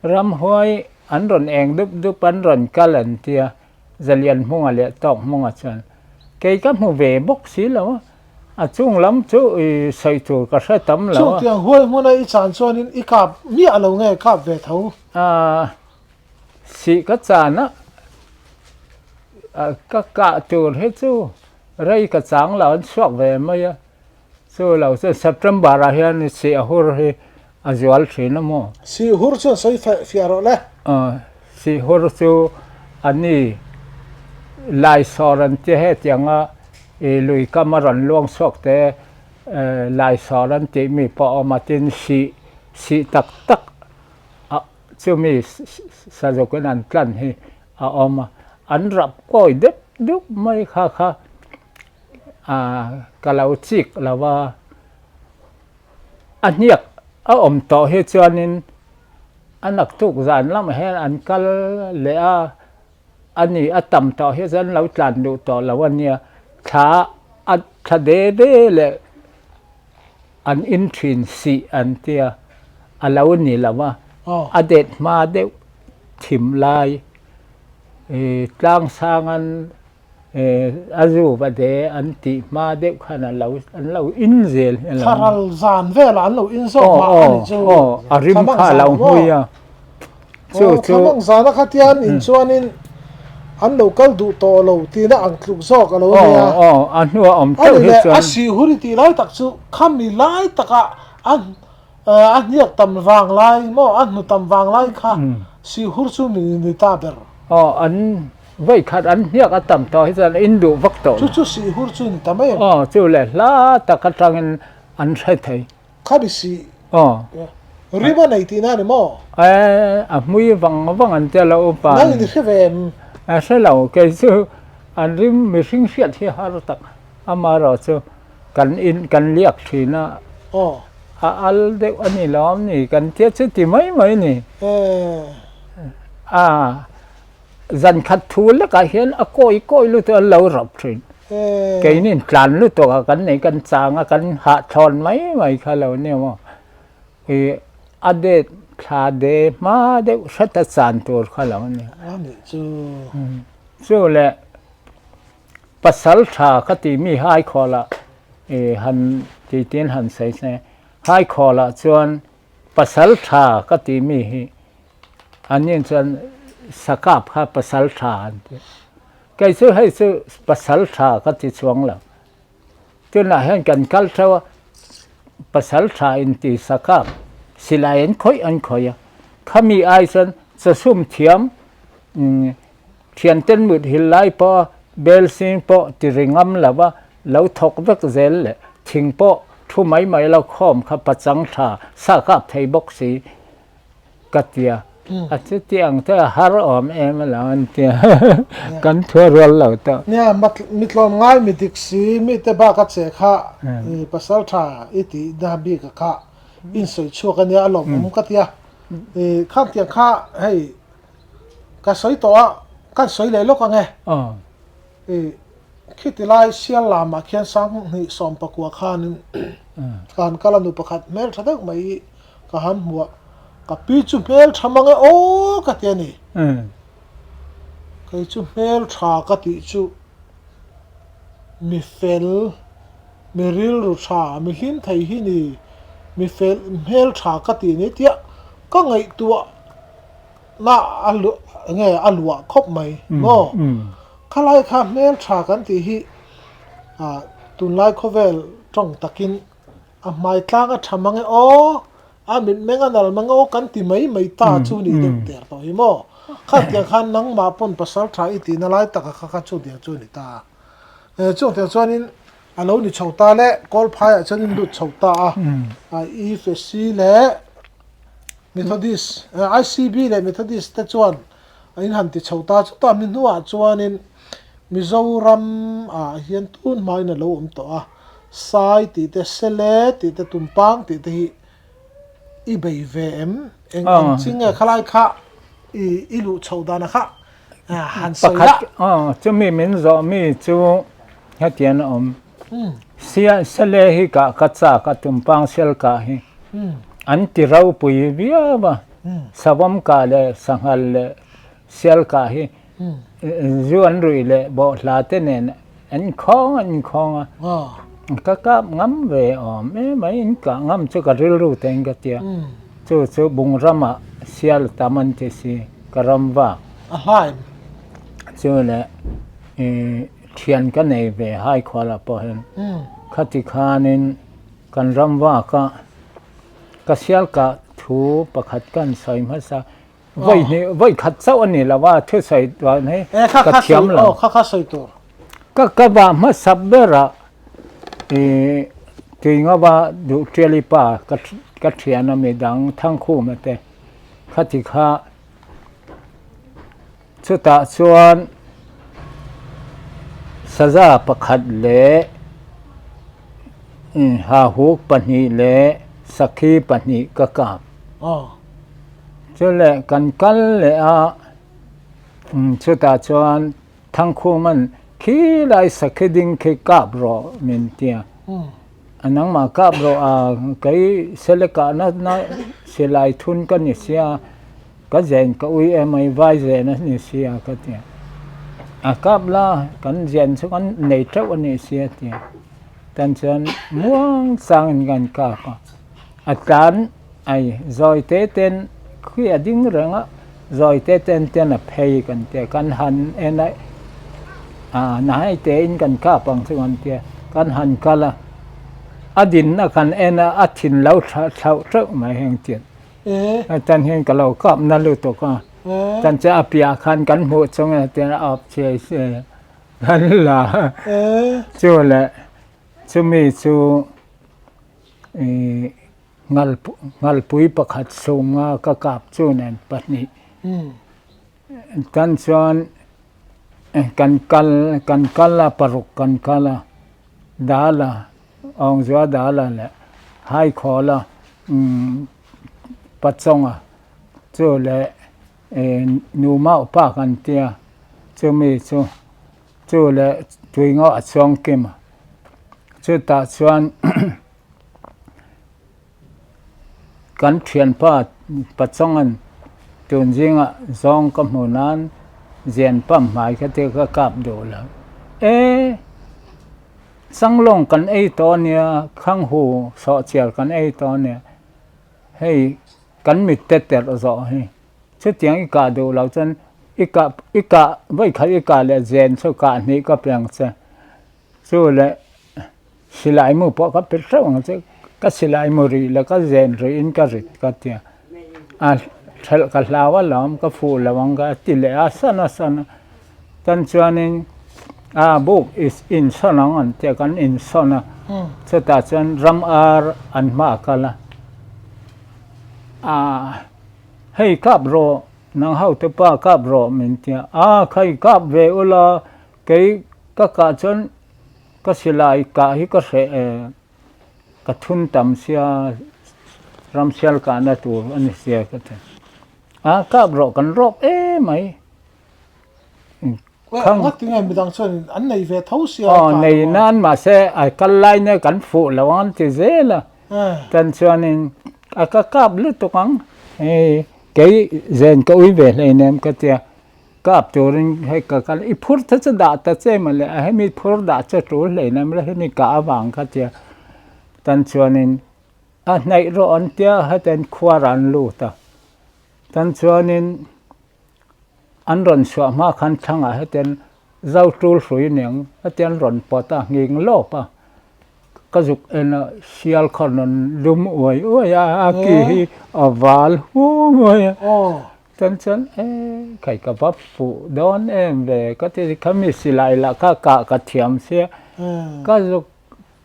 ramhuai an rawn eng dup dup an rawn kal an tia Zalian hmunga leh tawk hmunga chuan kei ka hmu ve bawk si lo a, a chung lam chu i sawi tur ka hre tam lo a. Chutiang huai hmuna i chan chuanin i kap miah lo nge kap ve tho? Sih ka chan a, ka kah tur hi chu rei ka chang lo an chhuak ve mai a, chu lo chuan September ah hian sih a hur hi a zual thin a maw? Sih hur chuan sawi fiah rawh le. Sih hur chu a ni Laisawr an tia hetianga i lui kam a rawn luang chhuak te Laisawr an tih mi pawh a awm a, tin sih sih tak tak a chumi sazukin an tlan hi a awm a, an rap kawi deuh deuh mai kha kha ka lo chik lo va, a hniak a awm tawh hi chuanin a naktuk zan lamah hian an kal leh a, a ni a tam tawh hi chuan an lo tlan duh tawh lo a nia, thla a thla de de leh. An in thin sih an tia, a lo ni lo a, a det hma deuh thim lai tlang sangan a zu va de an tih hma deuh khan a lo an lo in zel hi a lo ni. Thlaral zan velah an lo in zawk mah a ni chu. Aw a rim kha a lo hmui a. Chu chu. Thlamang zana kha tian in chuanin an lo kal duh tawh lo tihna ang tluk zawk a lo nia. Aw aw a hnua awm teuh hi chuan. A sih hur i tih lai tak chu khami lai taka a a hniak tam vang lai maw a hnu tam vang lai kha sih hur chu mi ni ta ber. Aw an vawi khat an hniak a tam tawh hi chuan in duh vak tawh lo. Chu chu sih hur chu ni ta mai em? Aw chu leh hla tak atangin an hre thei. Kha si. Aw. Rim a nei tihna a ni maw? Eh, a hmui vang vang an tia lo upa. Nang in i hre ve em? A hre lo, kei chu an rim mihring hriat hi har tak. Amaherawh chu kan in kan liak thin a. Aw. A al deuh a ni lawm ni, kan tia chu ti mai mai ni. Eh. A. Zan khat thu lekah hian a kawi kawi lutuk an lo rap thin. Keinin tlan lutuk a kan nei kan chang a kan hahthlawn mai mai kha lo nia maw. I a det thla de hma deuh hret a chan tur kha lo nia. Chu leh pasal tha ka tih mi Haikhawlah i han tih tin han sawi se Haikhawlah chuan pasal tha ka tih mi hi An nin chuan sakap kha pasal tha an ti. Kei chu hei chu pasal tha ka ti chuang lo. Tunah hian kan kal theuh a, pasal tha inti sakap silai an khawih an khawih a. Khami ai chuan chawsum thiam thianten mut hil lai pawh a bel sing pawh ti ri ngam lo va, lo thawk vek zel leh thing pawh thu mai mai lo khawm kha pachang tha sakap thei bawk si. Ka tia, a chuti ang te a har awm em a lo an tia, kan thua rual lo tawh. Nia, mi tlawm ngai mi dik si, mi te bak a che kha i pasal tha i tih na bik a kha in sawi chhuak a nia a lawmawm ka tia. I khang tiang kha hei ka sawi tawh a, kan sawi leh lawk ang e. I khiti lai sial lamah khian Sanghnih sawmpakua khanin ka han kal a nu pakhat hmel tha deuh mai i Ka han hmu a, ka pi chu hmel tha mang e aw ka ti a ni. Kei chu hmel tha ka tih chu mi fel, mi rilru tha, mi hlim thei hi ni, mi fel hmel tha ka tih ni tia ka ngaihtuah na a nge a luah khawp mai maw. Khalai kha hmel tha kan tih hi tunlai khawvel tawng takin A hmai tlang a tha mang e aw, a mitmeng a nal mang e aw kan ti mai mai ta chu nih deuh der tawh hi maw? Khatiang khan nangmah pawn pasal tha i tihna lai taka kha kha chutiang chu a ni ta. Chutiang chuanin a lo ni chho ta le, Kawlphaiah chuanin lut chho ta a, IFC leh Methodist, ICB leh Methodist te chuan in han ti chho ta chutah mi hnuah chuanin Mizoram ah hian tun hmain a lo awm tawh a, Sai tih te, Sele tih te, Tumpang tih te hi i bei ve em? Eng ang chi nge khalai kha i i luh chho dana kha han sawi la. Pakhat, chumi min zawh mi chu. Hetian a awm. Sia sele hi kah ka chak a tumpang sial kah hi an ti ropui viau a. Savawm kah leh sanghal leh sial kah hi zu an ruih leh bawhhla te nen an inkhawng an inkhawng a. Ka kap ngam ve awm em mai in kah ngam chu ka rilru te in ka tia. Chu chu bungrama sial tam an ti si ka ram vak. A hlaim. Chu leh ih thian ka nei ve hai khualah pawh hian khati khanin kan ram vaka ka sial kah thu pakhat kan sawi hmasa vawi hnih vawi khat chauh a ni lo a thusawi dan hi ka thiam lo. Kha kha sawi tur. Ka ka vah hmasa berah ih Tuingova Duhtiali pa ka ka thian a midang Thangkhuma te khati kha Chutah chuan saza pakhat leh hahuk pahnih leh sakhi pahnih ka kap. Chuleh kan kal leh a, chutah chuan Thangkhuman khilai sakhi ding khi kap rawh min ti a. A nangmah kap rawh a, kei sele kahna silai thun ka ni sia. Ka zen ka ui em ai vai zen a ni si a ka ti a. A kap la kan zen chu kan nei teuh a ni si a ti a. Tan chuan muang chang in kan kap a. A tlan ai zawi te ten khi a ding reng a, zawi te ten ten a phei kan ti a. Kan han en a, a nahai te in kan kap ang chu kan ti a. Kan han kal a, a dinna kan en a, a thin lo thlauh teuh mai heng tiang. Tan hian ka lo kap na lutuk a. Tan chu a piah khan kan hmuh chung a tian a awp chiai chiai a. Kan la. Chu leh chumi chu ih ngalpui pakhat chhunga ka kap chu nen pahnih. Tan chuan kan kal kan kal a paruk kan kal a dal a. Awngzua Dala leh Haikhawla Pachawnga chu leh Numau pa kan tia chumi chu chu leh Tuingo a chuang kim a. Chutah chuan Kan thianpa Pachawnga'n tun zingah zawng ka hmu nan zian pam hmai kha te ka kap duh lo. E! Changlawng kan ei tawh a nia, Khanghu sawhchiar kan ei tawh a nia, hei kan mit te terh zawh hi. Chutiang i kah duh loh chuan i kah i kah vawi khat i kah leh zen chu kah hnih ka piang che. Chu leh silai mu pawh ka pe hreuh ang che, ka silai mu rih leh ka zen rih in ka rit ka tia. A thelh ka hlau alawm ka fuh lo ang ka ti leh a san a san a. Tan chuanin a buk insawn ang an tia kan insawn a, chutah chuan ram ar an hma a kal a, a hei kap rawh nang hote pa kap rawh min tia, a khai kap ve ula kei ka kah chuan ka silai kah hi ka hreh e ka thun tam sia ramsial kahna tur a ni sia ka ti a, kap rawh kan rawk emai. Khang tinge midang chuan an nei ve tho sia aw nei nan mahse a kal lai ne kan fuh lo ang an ti zel a tan chuanin a ka kap lutuk ang hei kei zen ka ui ve hlei nem ka tia kap turin hei ka kal i phur te chu dah ta che mawle a hemi phur dah chu a tul hlei nem la hemi kah avang kha tia tan chuanin a hnaih rawh an tia hetiang khuar an lut a tan chuanin. An rawn chhuah hma khan thlangah hetian zau tul hrui aniang hetian rawn pawt a, nghing lawp a, ka zuk en a, sial khaw rawn lum uai uai a, a ki hi a val hum uai a, chuan chuan e khai ka va fuh dawn em ve ka ti khami silai lah kha kah ka thiam sia, ka zuk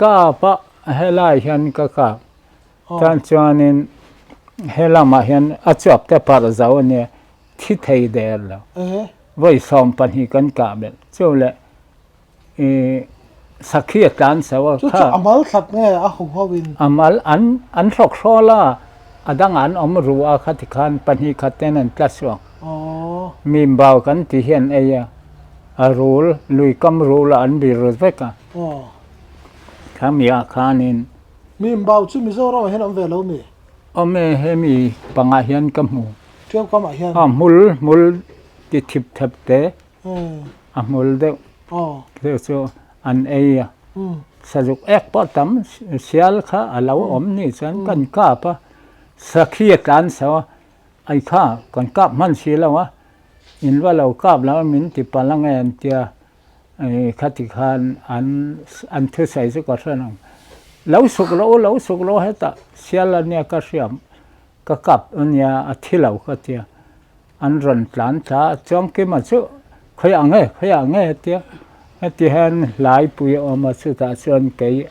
kap a helai hian ka kap. Tan chuanin he lamah hian a chuap te parh zo a nia, thi thei der lo. Vawi 12 kan kah belh. Chu leh ih sakhi a tlan so a kha. Chu chu a mal thlat nge a hu ho in? A mal an an hrawk hrawl a, a dang an awm ru a khati khan pahnih khat ten an tla suak. Mimbau kan ti hian ei a, a rul lui kam rul ah an bir vek a. Aw. Khami ah khanin. Mi Mbau chu Mizoram ah hian awm ve lo mi? Awm e, hemi pangah hian ka hmu. Ṭiau kam ah hian? Aw, hmul, hmul ti thip thep te. A hmul deuh. Aw. Deuh chu an ei a. Sazuk ek pawh tam sial kha a lo awm nih chuan kan kap a, sakhi a tlan chho a, ai kha kan kap hman si lo a, in va lo kap lo a min ti palh ange an tia. Khati khan an an thusawi chu ka hre lo. Lo suk lo u, lo suk lo hetah sial a nia ka hriam, ka kap a nia a thi lo ka tia. An rawn tlan thla a, Chuangkima chu khawiah nge, khawiah nge a tia. Heti hian hlaipui a awm a, chutah chuan kei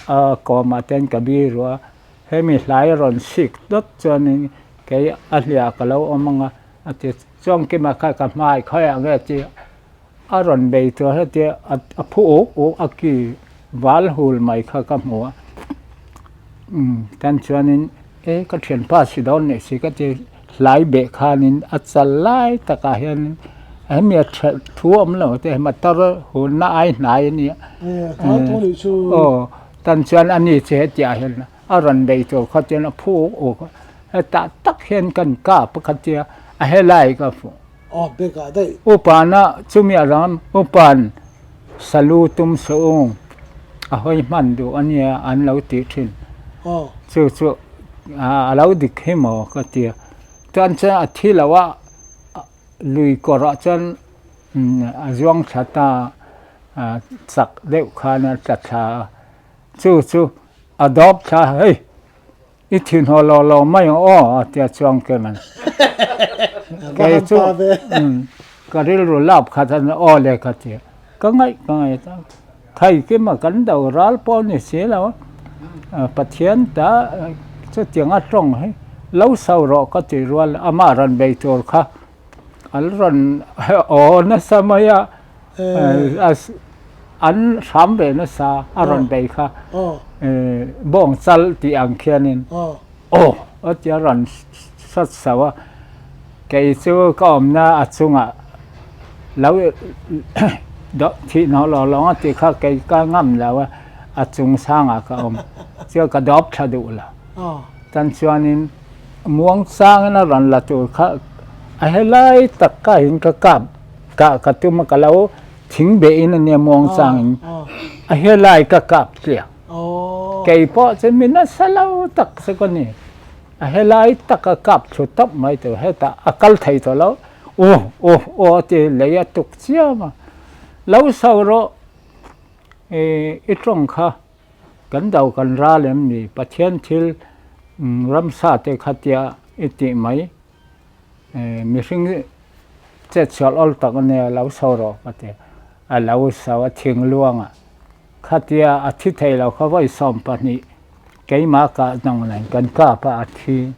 a kawmah te hian ka bi ruah a. Hemi hlai a rawn sik dawt chuanin kei a hliah ka lo awm ang a, a ti. Chuangkima kha ka hmai khawiah nge a tia. A rawn bei tur hetia a phu uk uk a ki val hul mai kha ka hmu a umm tan chuanin e ka thianpa si dawn nih si ka ti hlai beh khanin a chal lai takah hianin hemi a that thu awm lo te motor hunna ai hnai a nia aw tan chuan ani chu hetiah hian a rawn bei tur kha chuan a phu uk uk a hetah tak hian kan kap a khatia a helai ka hmu. Aw bag ah daih. Upana chumi a ram upan salu tum suh u a hawi hman duh a nia an lo tih thin. Aw. Chu chu a lo dik hi maw ka ti a. Chuan chuan a thi lo a lui kawrah chuan a zuang thla ta a chak deuh khan a tla thla a. Chu chu a dawp thla a hei. I thinhaw lo lo mai ang aw a tia chuang kem an. Kei chu ka rilru lap khat an aw le ka ti. Ka ngaih ka ngaih ta. Thai kima kan do ral pawh ni si lo. Pathian ta chutiang a tawng hi lo so rawh ka ti rual amah rawn bei tur kha an rawn aw nasa mai a. An hram ve nasa a rawn bei kha bawng chal tih ang khianin aw a tia rawn sat sauh a, kei chu ka awmna a chungah lo thih hnawh lo lawng a tih kha kei ka ngam lo a, a chung sangah ka awm chuan ka dawp tha duh lo. Tan chuanin muang changin a rawn la tur kha a helai tak kahin ka kap kah ka tum a ka lo thing beh in ania muang chang in a helai ka kap tliak kei pawh chu mi nasa lo tak chu ka ni a helai tak a kap thlu tawp mai tur hetah a kal thei tawh lo uh uh uh a ti lei a tuk chiam a lo so rawh i tawng kha kan do kan ral em ni Pathian thil ramsa te kha tia i tih mai Mihring chet sual awl tak a nia, lo so rawh ka ti. A lo so a thingluang a, khatia a thi thei lo kha vawi 12 keimah kah dang nen kan kap a, a thi.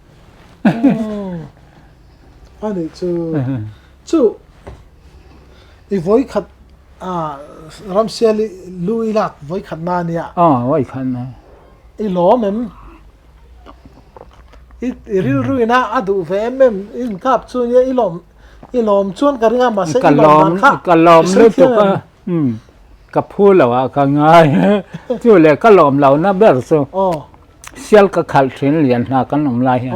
A nih chu chu i vawi khat ramsial i lu i lak vawi khat na nia. Aw vawi khat na. I lawm em? I i rilru ina a duh ve em em i inkap chu nia i lawm i lawm chuan ka ring a mahse i lawm dan kha ka lawm lutuk a ka phu lo ah ka ngai chu le ka lawm lo na ber chu sial ka khalh thin lian hna kan awm lai hian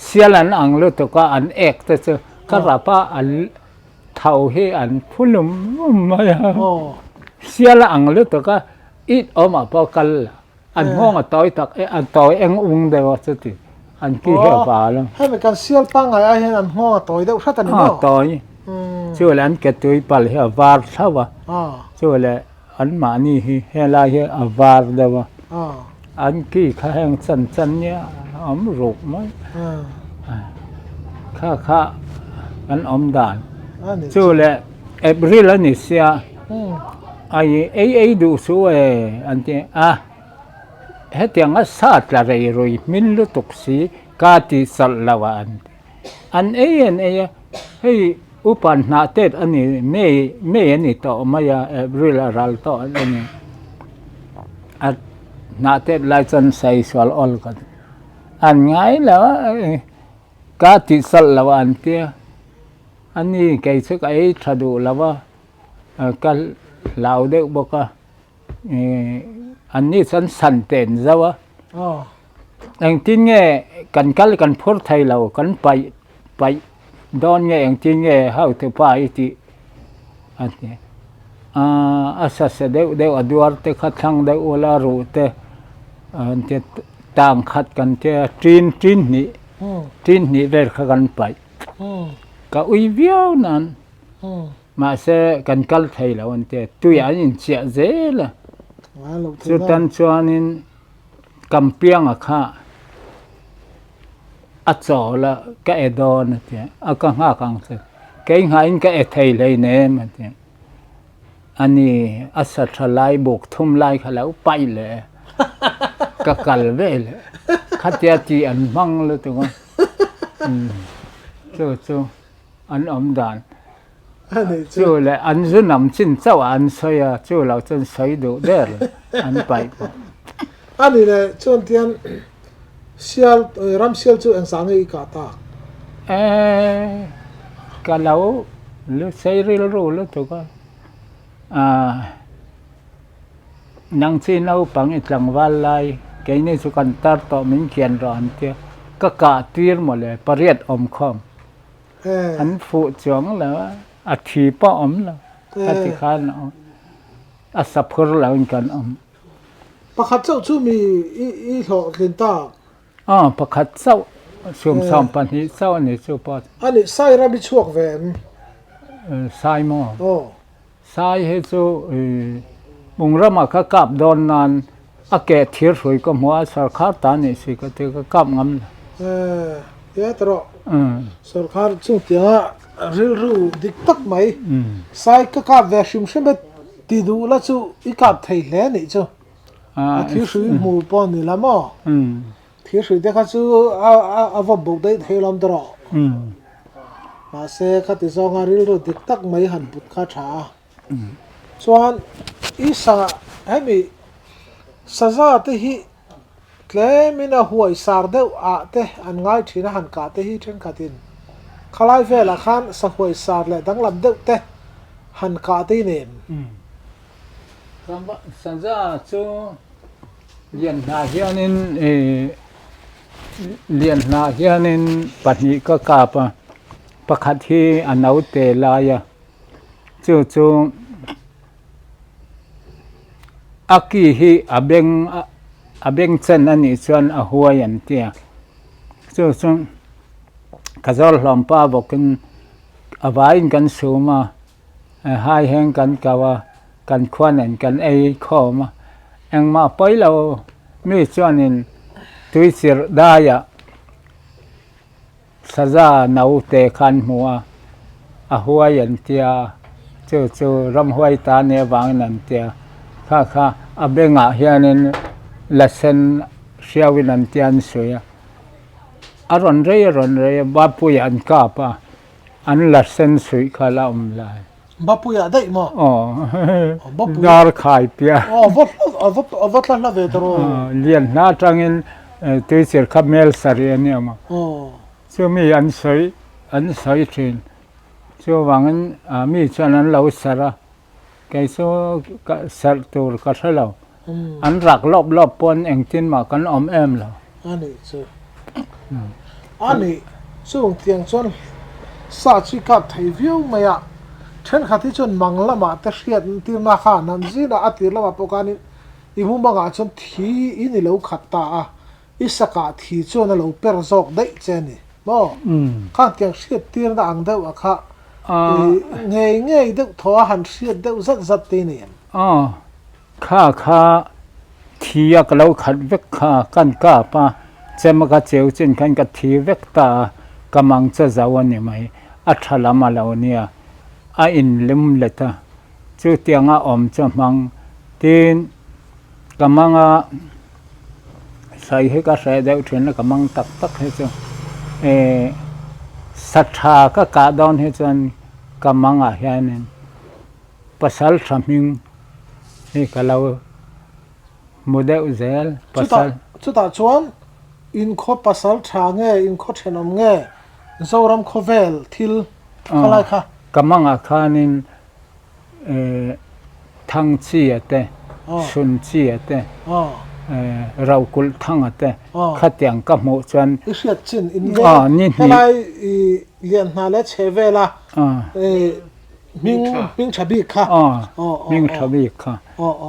sial an ang lutuk a an ek te chu ka rap a an tho hi an phu lum lum mai a sial a ang lutuk a it awm ah pawh kal la. An nghawng a tawi tak e, an tawi eng ung deuh a chuti an ki hi a val a. Hemi kan sial pangngai ai hian an nghawng a tawi deuh hrat a ni maw? A tawi. Chu leh an ke tui pal hi a var thlauh a. Chu leh an mahni hi helai hi a var deuh a. An ki kha heng chan chan nia a awm ruk mai. Kha kha an awm dan. Chu leh April a ni sia. Ai ei ei duh suh e an ti a, hetiang a sa tla rei rui hmin lutuk si ka tih chawlh lo a an ti. An ei an ei a, hei upa hnah tet a ni May May a ni tawh mai a April a ral tawh a ni. A hnah tet lai chuan sawi sual awl ka ti. An ngai lo a ka tih chawlh lo a an ti a, a ni kei chu ka ei tha duh lo a. Ka hlau deuh bawk a, An ni chuan san te an zo a. Engtin nge kan kal kan phur thei lo, kan paih paih dawn nge engtin nge hautupa i tih a ti. A sa sa deuh deuh a duar te kha thlang deuh ula ruh te an ti tang khat kan tia tin tin hnih tin hnih vel kha kan paih. Ka ui viau nan mahse kan kal thei lo an tia tuiah an inchiah zel a. Chutan chuanin Kampianga kha a chawl a, ka e dawn a ti a, ka nghak ang che, kei nghain ka e thei hleinem a ti. Ani a sa tha lai buk thum lai kha lo paih leh a, ka kal ve leh, khatia tih an hmang lutuk a, chu chu an awm dan. Chu leh an zu nam chin chauh ah an sawi a, chu lo chuan sawi duh ber an paih pawh. A ni leh chuan tian sial ram sial chu eng zah nge i kah tak? E, ka lo lu sei rilru lutuk a, ah nang chi naupang i tlangval lai keini chu kan tar tawh min kian rawh an tia, ka kah tir mawle pariat awm khawm. An fuh chuang lo a, a thi pawh awm lo. Khati khan a awm. A sa phur lo in kan awm. Pakhat chauh chu mi i hlawhtlin tak? Aw, pakhat chauh, 22 chauh a ni chu pawh. A nih, Sai ram i chhuak ve em? Sai maw? Aw. Sai hi chu Mungrama ka kap dawn nan a keh thir hrui ka hmu a, sawrkhar ta nih si ka ti ka kap ngam lo. Tia ta rawh. Sawrkhar chung tianga rilru dik tak mai sai ka kap ve hrim hrim e ti duh la chu i kap thei hle nih chu. A thir hrui hmu pawh ni la maw? Thir hrui te kha chu a vawp bo daih thei lawm ta rawh. Mahse khati zawnga rilru dik tak mai han put kha tha a. Chuan i sa hemi saza te hi tlemin a huai sar deuh ah te an ngai thin a han kah te hi thenkhatin khalai velah khan sa huai sar leh danglam deuh te han kah te hi nem. Saza chu lian hnah hianin ih lian hnah hianin pahnih ka kap a pakhat hi a naute lai a. Chu chu a ki hi a beng a beng chen a nih chuan a huai an ti a chu chu ka zawr hlawm pa bawkin a vaiin kan sum a hai heng kan kau a kan khua nen kan ei khawm a engmah pawi lo mi chuanin tui chirh daiah. Saza naute kha an hmu a, a huai an tia, chu chu ramhuai ta nia vangin an tia, kha kha a bengah hianin la sen hriauin an tia an sawi a, a rawn rei a rawn rei a, Bapuiah an kap a, an la sen suih kha la awm lai. Bapuiah daih maw? Aw, dar khai piah. Aw, a va tla hla ve ta rawh. Lian hna atangin tuichir kha mel sarih a ni awm a. Chumi an sawi an sawi thin. Chuvangin mi chuan an lo sarh a, kei chu sarh tur ka hre lo. An rak lawp lawp pawn engtin mah kan awm em lo. A nih chu. A nih chung tiang chuan sa chu i kap thei viau mai a. Thenkhat hi chuan mang lamah te hriat tirna kha an han zin a, a tir lamah pawh khanin i mumangah chuan thi in i lo khat ta a, i sakah thi chuan a lo per zawk daih che a ni maw? Khang tiang hriat tirna ang deuh a kha ngei ngei deuh thaw a han hriat deuh zat zat te i nei em? Aw, Kha kha thi a ka lo khat vek kha kan kap a, chem a ka cheu chin khan ka thi vek ta a, ka mang che zo a ni mai, a tha lam a lo nia, a inlum let a, chutiang a awm chu hmang tin ka mang a, sawi hi ka hreh deuh thin a ka mang tak tak hi chu eh sa tha ka kah dawn hi chuan ka mangah hianin. Pasal tha hming hi ka lo hmu deuh zel. Pasal. Chutah chuan inkhaw pasal tha nge inkhaw thenawm nge Zoram khawvel thil khalai kha? Ka mangah khanin Thangchia te, Sunchia te, Rokulhthanga te khatiang ka hmuh chuan I hriat chin in veng helai i lian hna leh chhe vela hming hming tha bik kha. Hming tha bik kha.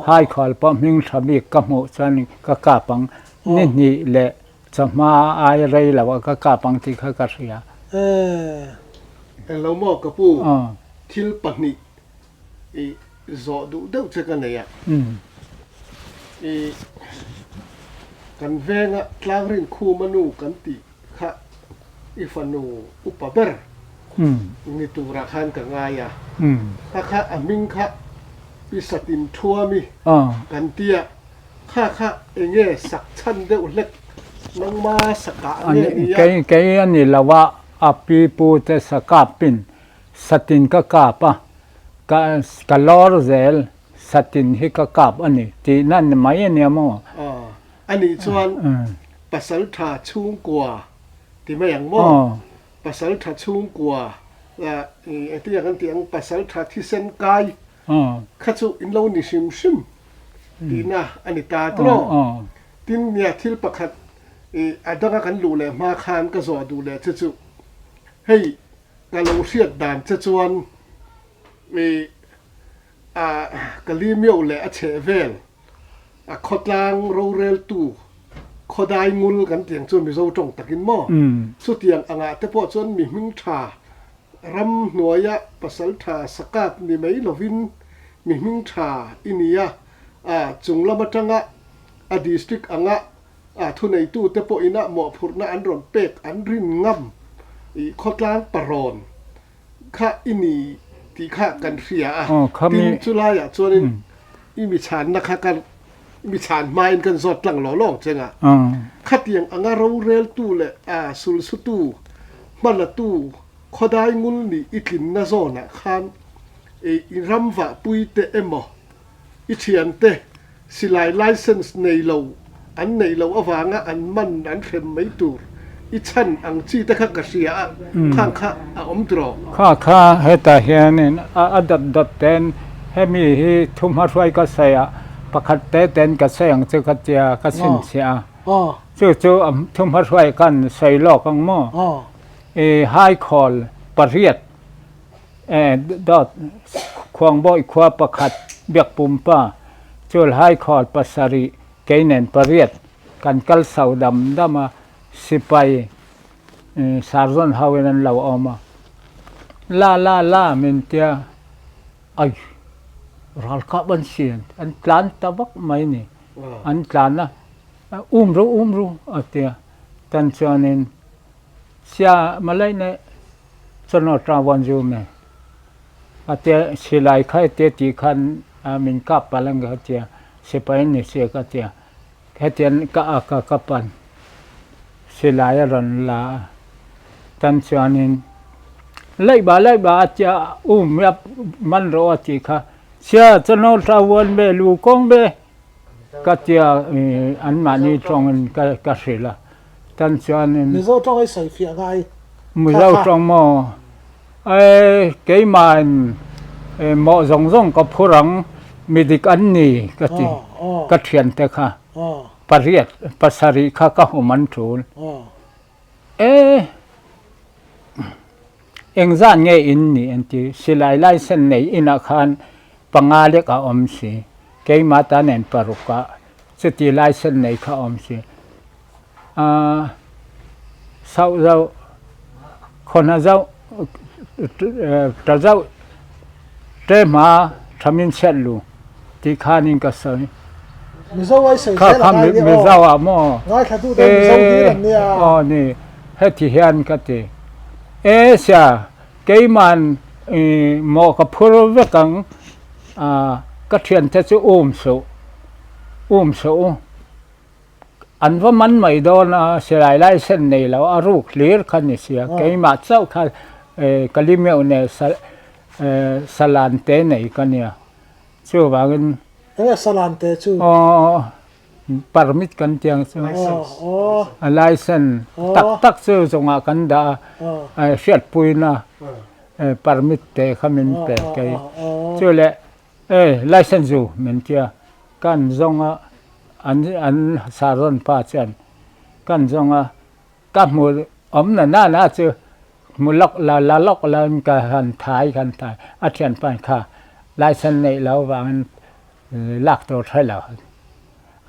Haikhual pawh hming tha bik ka hmuh chuan ka kap ang. Ni hnih leh chawhma ai rei lo a ka kap ang tih kha ka hria. Englo maw ka pu, thil pahnih I zawh duh deuh che ka nei a. I kan venga tlangrin khuma nu kan tih kha i fanu upa ber ni turah khan ka ngai a. Kha kha a hming kha i satin thuami kan tia kha kha enge sak chhan deuh hlek nangma sakah nge nia. Kei a ni lo a, a pi pu te sakapin Satin ka kap a, ka ka lawr zel satin hi ka kap a ni tih na ni mai a nia maw? Aw, a nih chuan pasal tha chhungkua ti mai ang maw? Pasal tha chhungkua engtin nge kan tih ang pasal tha thisen kai kha chu in lo ni hrim hrim tihna a ni ta tiraw? Tin nia thil pakhat a danga kan luh leh hma khan ka zawh duh leh che chu hei Ka lo hriat dan che chuan i a ka li miau leh a chheh vel a khawtlang roreltu khawdai ngul kan tih ang chu Mizo tawng takin maw? Chutiang angah te pawh chuan mi hming tha ram hnuaia pasal tha sakap ni mai lovin mi hming tha i ni a, a chung lam atanga a district anga A thuneitute pawhin a mawhphurhna an rawn pek an rin ngam i khawtlang parawn kha i ni tih kha kan hria a. Tin, chulaiah chuanin i mi chhanna kha kan i mi chhan hmain kan zawt tlang law law cheng a. Khatiang anga roreltu leh a sulsutu, hmalatu, khawdai ngul nih i tlinna zawnah khan i ramvahpuite emaw i thiante Silai licence nei lo an neih loh avanga an man an hrem mai tur i chhan ang chi te kha ka hria a, khang kha a awm tiraw? Kha kha hetah hianin a dawt dawt ten hemi hi thuhma hruai ka sawi a, pakhat te ten ka sawi ang chu ka tia ka chhinchhiah a, chu chu thuhma hruai khan sawi lawk ang maw? I haikhawl pariat Dawt Khuangbawi khua pakhat Biakpumpa Chulhai khawl pasarih kei nen pariat kan kal so dam dam a, sipai Sarzawn ho in an lo awm a, la la la min tia ai ralkap an si an tlan ta vak mai ni, an tlan a um ru um ru a tia tan chuanin sia malai ne Chawhnu atang vawn zu me a tia silai kha hetia tih khan min kap palh ang ka tia sipai an ni sia ka tia hetian ka ak a ka pan silai a rawn la a tan chuanin laih bah laih bah a tia um man rawh a tih kha sia chawhnu atang vawn ve lu kawng ve ka tia anmahni tawngin ka hrilh a. Tan chuanin. Mizo tawng hi sawi fiah ngai. Mizo tawng maw? Ei, keimahin mawh zawng zawng ka phur ang, mi dik an ni ka ti. Ka thiante kha pariat, pasarih kha ka hum an tul. E, engzat nge in nih an ti. Silai license nei inah khan panga lek a awm si. Keimah ta nen paruk ah chuti license nei kha a awm si. Aaa sauh zauh, khawhna zauh, ta zauh te hma tha min chhiat lu tih khanin ka sawi. Mizo ai sawi zel a ngai nia aw. Mizo ah maw? Ngaithla tu te Mizo hlir an nia. Aw ni, heti hian ka ti. E sia, keiman mawh ka phur vek ang, ka thiante chu um suh, um suh u. An va man mai dawn a, silai license nei lo a ruk hlir kha ni sia, keimah chauh kha Kalimeuh neh Salan te nei ka nia, chuvangin. Enge Salan te chu? Aw, permit kan tih ang chu. A license tak tak chu zawngah kan dah a, hriatpuina permit te kha min pe kei. Chuleh license zu min tia. Kan zawng a, an an sarawn pa chuan kan zawng a, ka hmu awm na na na chu hmu lawk la la lawk lo in ka han thai ka han thai a thianpa in kha license neih loh avangin lak tur hre lo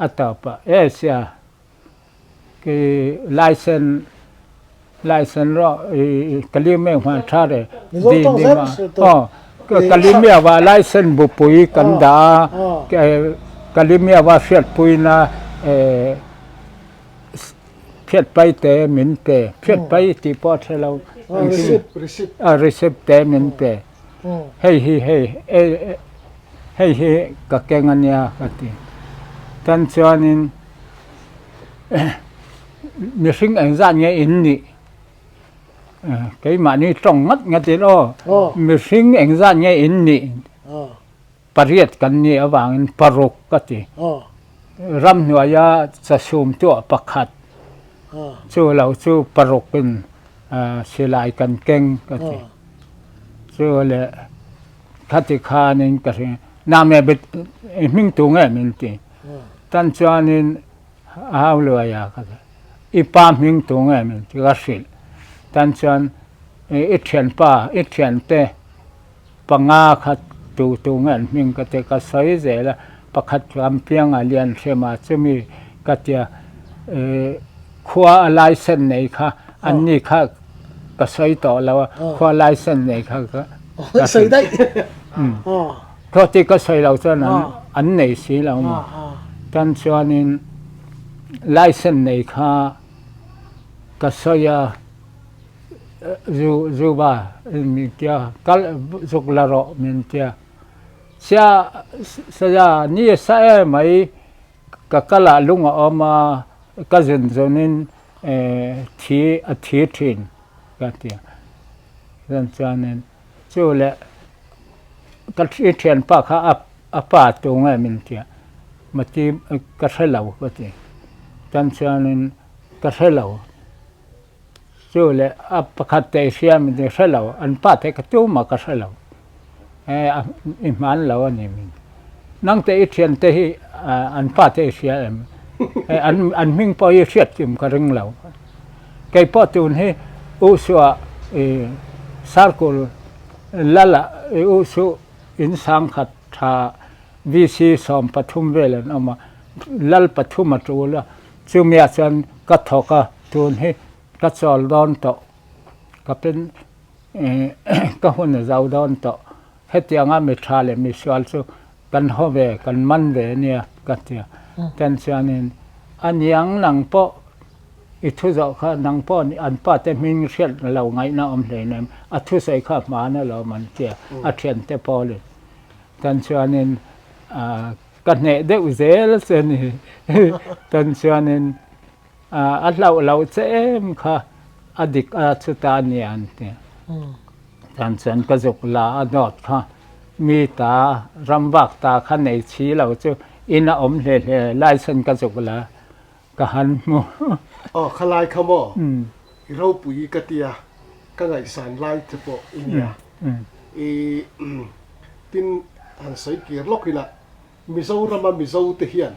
a tawp a e sia Ki license license rawh i kalime hman tha re di ni ma aw kalime wa license bupui kan da kalime wa hriat pui na phiat pai te min pe phiat pai ti pawh a hre lo receipt te min pe hei hi hei hei hi ka keng ania ka ti tan chuanin Mihring engzat nge in nih? Keimahni tawng ngat ngat in aw. Mihring engzat nge in nih? Pariat kan nih avangin paruk ka ti. Ramhnuaia chasum tuah pakhat chu lo chu parukin silai kan keng ka ti. Chu leh khati khanin ka hria. Name i hming tu nge min ti? Tan chuanin a hau luai a ka ti. I pa hming tu nge min ti ka hrilh. Tan chuan i thianpa, i thiante panga kha tu tu nge an hming ka ti ka sawi zel a. Pakhat ram pianga lian hrem a chumi ka tia khua a license nei kha anni kha ka sawi tawh lo a, khua license nei kha ka sawi daih. Thaw tih ka sawi lo chuan an nei si lo maw? Tan chuanin license nei kha ka sawi a, zu zuba min tia kal zuk la rawh min tia. Sia saya ni a sa em mai ka kal ah lung a awm a, ka zun zunin thi a thi thin ka tia. Chuan chuanin Chu leh ka i thianpa kha a pa tu nge min tia mati ka hre lo ka ti tan chuanin ka hre lo chu leh a pakhat te i hria min ti hre lo an pa te ka tumah ka hre lo e i hman lo a ni min ti nang te i thiante hi an pa te i hria em an hming pawh hi hriat kim ka ring lo. Kei pawh tun hi Usua i Sarkul lal ah i Usu in sangkhat tha VC 13 vel an awm a, lal pathum a tul a, chumi ah chuan ka thawk a, tun hi ka chawl dawn tawh, ka pen ka hun a zo dawn tawh, hetianga mi tha leh mi sual chu kan haw ve, kan man ve ania ka ti a, tan chuanin a niang nang pawh I thu zawh kha nang pawh nih an pa te hming hriat lo ngaihna awm hleinem, a thusawi kha hman alawm an tia, a thiante pawlin. Tan chuanin ka hneh deuh zel che ni. Tan chuanin a hlauh loh che em kha a dik a chuta a nia an tia. Tan chuan ka zuk la a dawt kha mi ta ram vak ta kha nei chhi lo chu in a awm hle hle license ka zuk la. Ka han hmu. Aw khalai kha maw? I ropui ka tia, ka ngaihsan lai te pawh i nia. I tin han sawi kir lawk ila, Mizorama Mizo te hian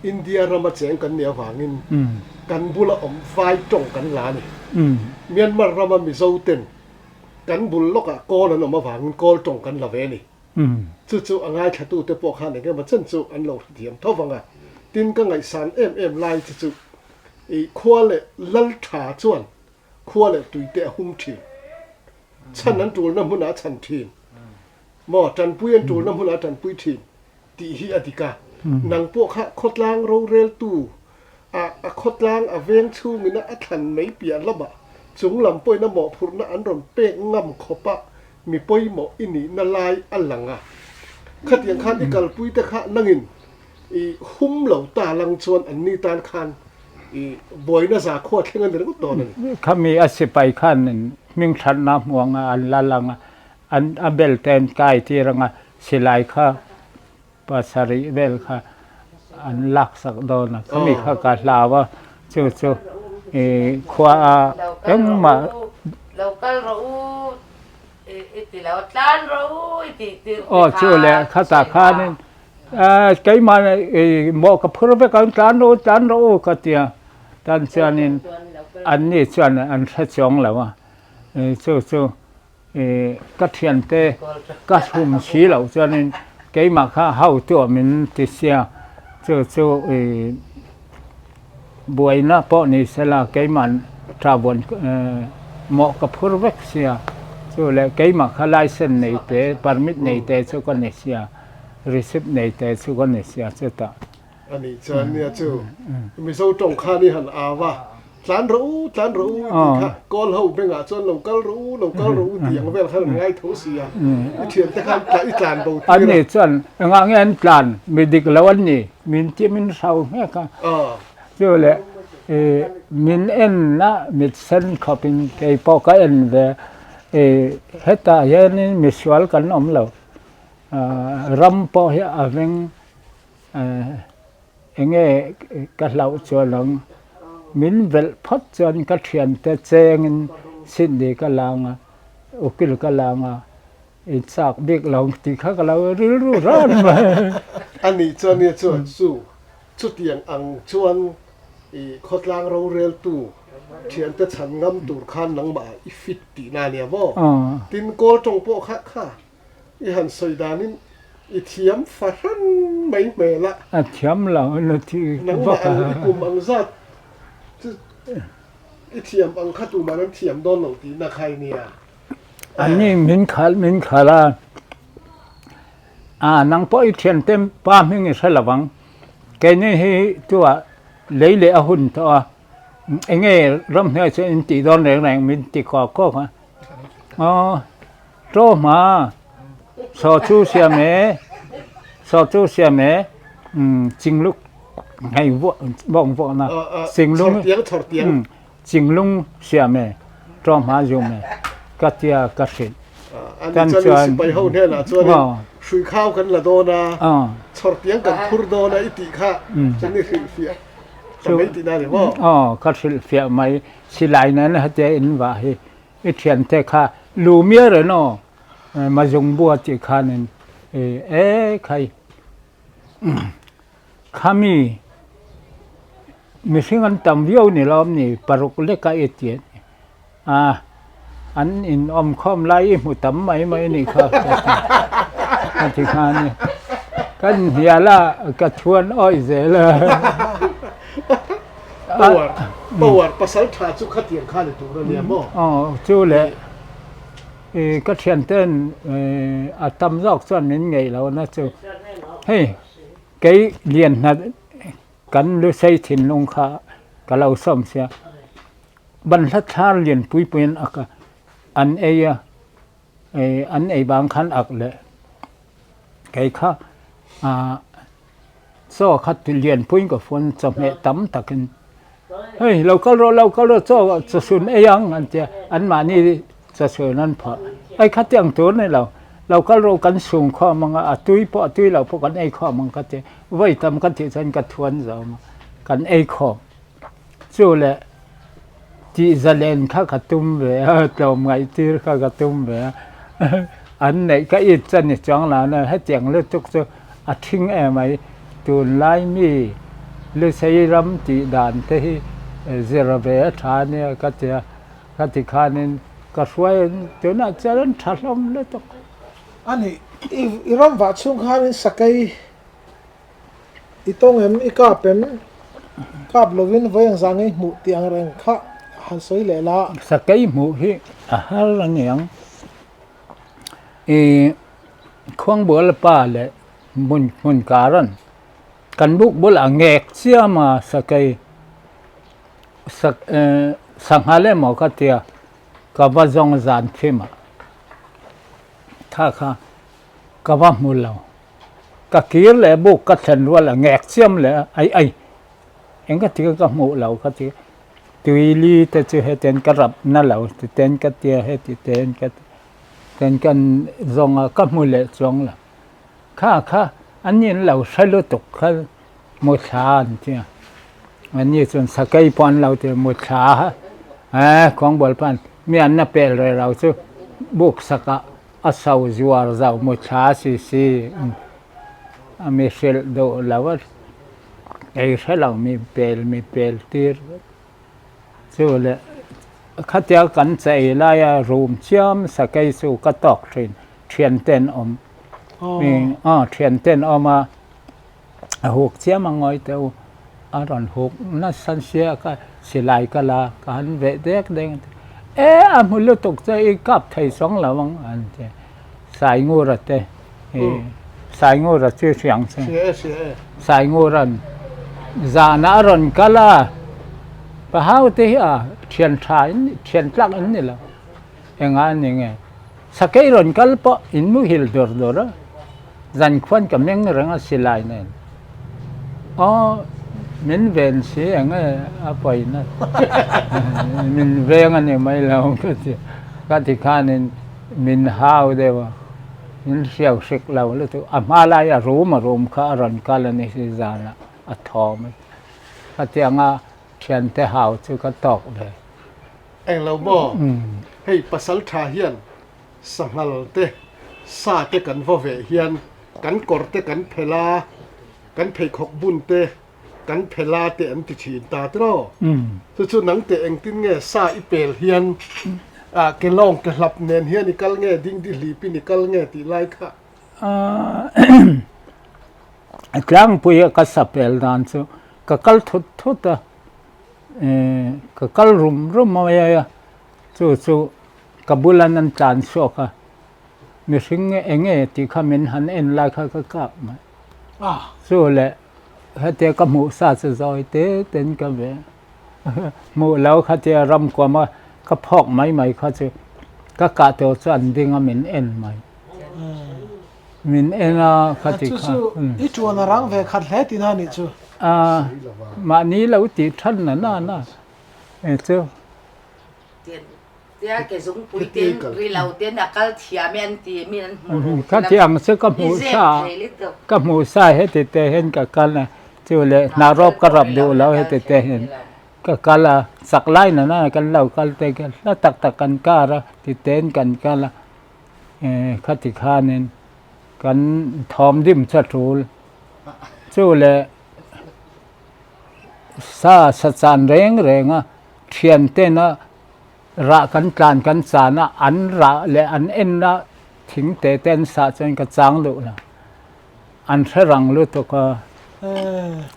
India rama cheng kan nih avangin kan bula awm vai tawng kan la a ni. Myanmar rama Mizo ten kan bul lawkah kawl an awm avangin kawl tawng kan la ve a ni. Chu chu a ngaithlatute pawh khan eng emaw chen chu an lo hrethiam tho vang a. Tin, ka ngaihsan em em lai che chu i khua leh lal tha chuan khua leh tuite a hum thin. Chhan an tulna hmunah a chhan thin. Maw, tanpui an tulna hmunah a tanpui thin. Tih hi a dik a. Nang pawh kha khawtlang roreltu a a khawtlang a veng chhungin a thlan mai piah lamah chung lam pawhin a mawhphurhna an rawn pek ngam khawp a mi pawimawh i nihna lai a lang a. Khatiang khan i kalpui te kha nangin i hum lo ta lang chuan an ni tan khan i buaina zakhua thleng a ni ringawt dawn a ni. Khami a sipai khan hming thatna hmuang a an la lang a, an a bel te an kai tir ang a, silai kha pasarih vel kha an lak sak dawn a, khami kha ka hlau a, chu chu i khua a engmah. Lo kal rawh u i ti lo, tlan rawh u i tih tir te kha. Aw chu leh khatah khanin. Keimah mawh ka phur vek ang tlan rawh u tlan rawh u ka ti a, tan chuanin anni chuan an hre chuang lo a, chu chu ka thiante ka hum si loh chuanin keimah kha hotu min ti sia, chu chu Buaina pawh ni sela keimah travuan mawh ka phur vek sia, chu leh keimah kha license nei te, permit nei te chu ka ni sia, receipt nei te chu ka ni sia chutah. A nih chuan nia chu Mizo tawng khan i han au a, tlan rawh u, tlan rawh u tih kha kawl ho bengah chuan lo kal rawh u, lo kal rawh u tih ang vel khan an ngai tho sia, i thiante khan i tlan bo tir a. An nih chuan engah nge an tlan, mi dik lo an ni. Min ti min hrau nghek a, chu leh min en a mit sen khawp in kei pawh ka en ve, hetah hianin misual kan awm lo, ram pawh hi a veng eng nge ka hlauh chuan ang, min velh phawt chuan ka thiante chengin Sydney ka lang a, ukil ka lang a. I chak bik lo tih kha ka lo rilru ran mai. A nih chuan nia chuan chu chutiang ang chuan i khawtlang roreltu thiante chhan ngam tur khan nangmah i fit tihna a nia maw? Tin, kawl tawng pawh kha kha i han sawi danin i thiam fahran mai hmel a. A thiam lo na thi Nangmah ang i kum ang zat chu i thiam ang kha tuman an thiam dawn lo tihna kha i nia. Anni min khalh min khalh a, a nang pawh i thiante pa hming i hre lo ang, keini hi chua lei leh a hun tawh a, eng nge ramhnuai chu in tih dawn reng reng min ti kawk kawk a, aw chaw hma saw chu siam e, saw chu siam e, chingluk hei vawk vawk na chinglung Chinglung siam e, ṭawhma zum e, ka tia ka hrilh. Kan chuan sipai ho hnenah chuan hrui khau kan la dawn a, chhawrtiang kan phur dawn a i tih kha chuan i hrilhfiah ta mai tihna a ni maw? Aw, ka hrilhfiah mai. Silai nen hetia in vah hi i thiante kha lu miar en aw, Mazungbua tih khanin e khai. Khami mihring an tam viau ni lawm ni paruk leka i ti a ni a, an in awm khawm lai i hmu tam mai mai ni kha ka ti kha a ni. Kan hnial a ka chhuan awih zel a. Power power pasal tha chu khatiang kha ni tur a nia maw? Aw chu leh ka thianten a tam zawk chuan min ngeih lo na chu hei Kei lian hna kan lusei thinlung kha ka lo sawm sia. Banhla thlar lian pui puiin ak a, an ei a, an ei vang khan ak leh. Kei kha chaw kha lian puiin ka fuan chawhmeh tam takin hei lo kal rawh lo kal rawh chaw chawchhun ei ang an tia, anmahni chawchhun an phah. Hei khatiang tur ni lo. Lo kal rawh kan sung khawm ang a, a tui pawh a tui loh pawh kan ei khawm ang ka ti. Vawi tam ka tih chuan ka thuan zawm a, kan ei khawm. Chu leh tih zalen kha ka tum ve a, tlawm ngaih tir kha ka tum ve a. An neih ka it chuan ni chuang lo na hetiang lutuk chu a thing em ai. Tunlai mi Lusei ram tih dan te hi zir ve a tha ania ka ti a. Ka ti khanin ka hruai tunah chuan an tha hlawm lutuk. A nih, i ram vah chhung khanin sakei i tawng em, i kap em, kap lovin vawi ang zah ngei hmuh tih ang reng kha han sawi leh la. Sakei hmuh hi a har a niang. I Khuangbuala pa leh hmun hmun karan kan buk bulah ngek chiam a sakei. Sangha leh maw ka tia ka va zawng zan thim a, kha kha ka va hmu lo. Ka kir leh buk ka thlen rual a ngek chiam leh a, ai ai eng ka ti ka hmuh lo ka ti. Tuili te chu hetiang ka rap na lo ti ten ka tia heti ten ka ten kan zawng a ka hmu leh chuang lo. Kha kha an in lo hre lutuk kha Muthla an ti a, anni chuan sakei pawh an lo ti a, muthla eh khawngbawlh pawh an mi an na pel reh lo chu buk sakah a so zuar zo muthla si si. A mi hrilh duh lo a, ei hre lo mi pel mi pel tir vek. Chu leh khatia kan chei laia rum chiam sakei chu ka tawk thin, thian ten awm. Aw thian ten awm a, a huk chiam a ngawi teh u, a rawn huk nasa sia ka silai ka la ka han veh dek dek a, e a hmu lutuk che i kap thei sawng lo ang an ti a, Saingura te Saingura chu hriang che Saingura'n zanah a rawn kal a, pa hau te hi a thian tha in thian tlak an ni lo, engah a ni nge Sakei rawn kal pawh in muhil dawr dawr a, zan khuan ka meng reng a silai nen. Aw min ven si eng nge a pawina min veng a ni mai lo ka ti ka ti khanin min hau deuh a, min hriau hrik lo lutuk a hma lai a rum a rum kha a rawn kal a ni si zanah a thawm a khatianga thiante hau chu ka tawk ve. Englo maw? Hei pasal tha hian sanghal te, sa te kan va veh hian kan kawr te kan phelh a, kan pheikhawk bun te kan phelh a te an ti thin ta tiraw? Chu chu nang teh engtin nge sa i pel hian ah ke lawng ke hlap nen hian i kal nge dingdi hlipin i kal nge tih lai kha? A tlangpuia ka sa pel dan chu ka kal thut thut a, ka kal rum rum mai a, chu chu ka bulan an tlan chhuak a, mihring eng nge tih kha min han en lai kha ka kap mai. Chu leh hetia ka hmuh sa chu zawi te ten ka ve hmuh lo khatia ram kuam a ka phawk mai mai kha chu ka kah tur chu an ding a min en mai. Min en a khati kha. Chu chu i tuan a rang ve khat hle tihna a nih chu. A mahni lo tih than na na na e chu. Ka ti ang chu ka hmuh sa ka hmuh sa heti te hian ka kal a chu leh hna rawp ka rap duh lo heti te hian ka kal a chak lai na na kan lo kal te kha hla tak tak kan kar a ti ten kan kal a khati khanin kan thawm dim chu a tul chu leh sa sa chan reng reng a thian tena rah kan tlan kan chan a, an rah leh an enna thing te te an sah chuan ka chang luh lo. An hre rang lutuk a,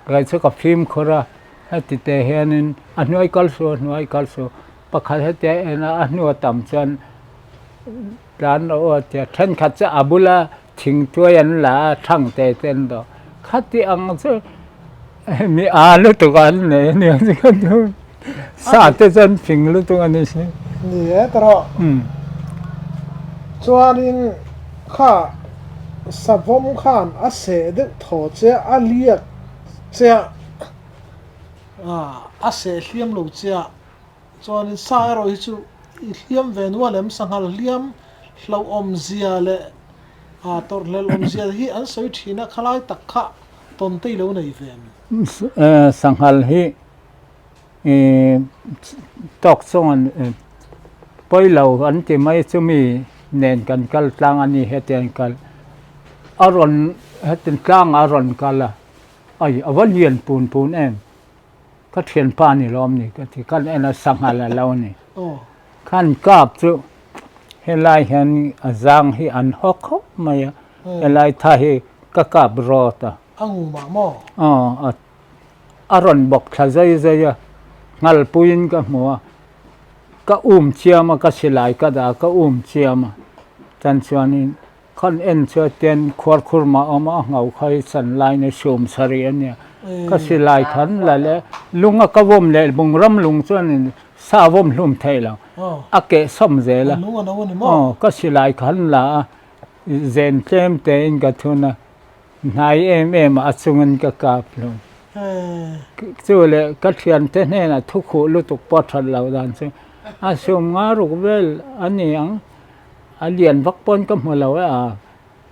kei chu ka fimkhur a, heti te hianin a hnuai kal suh a hnuai kal suh, pakhat hetia en a, a hnu a tam chuan tlan rawh u a tia, thenkhat chu a bula thing tuai an la a, thang te te an dawh, khati ang chu mi a lutuk an nei a nia chu ka duh sa te chuan fing lutuk a ni si. Ni e ta rawh. Chuanin kha savawm khan a seh deuh thaw che a, a liak che a, a seh hliam lo che a. Chuanin sa erawh hi chu i hliam ve nual em? Sanghal hliam hlauhawmzia leh tawrhhlel awmzia hi an sawi thin a, khalai tak kha tawn te i lo nei ve em? Sanghal hi tawk chunga pawi lo an ti mai chumi nen kan kal tlang a ni hetiang kal a rawn heti tlangah a rawn kal a, ai a va lian pun pun em. Ka thianpa ni lawm ni ka ti, kan en a sanghal a lo ni. Khan kap chu helai hian a zang hi an haw khawp mai a, helai tha hi ka kap rawt a. A ngu mah maw? Aw, a rawn bawk thla zai zai a, nghalpuiin ka hmu a, ka um chiam a, ka silai ka dah a, ka um chiam a, chan chuanin Khan en chu atian khuar khur mah awm a, a ngau kha hi chan lai ni sum sarih a nia. Ka silai khan la leh lung a ka vawm leh bungram lung chuan in sa vawm hlum theih lo, a keh sawm zel a. Aw ka silai khan la a, zen tlem te in ka thun a, hnai em em a chungin ka kap hlum. Chu leh ka thiante hnenah thu khuh lutuk pawh that loh dan chu a sum nga ruk vel a ni ang. A lian vak pawn ka hmu lo e a,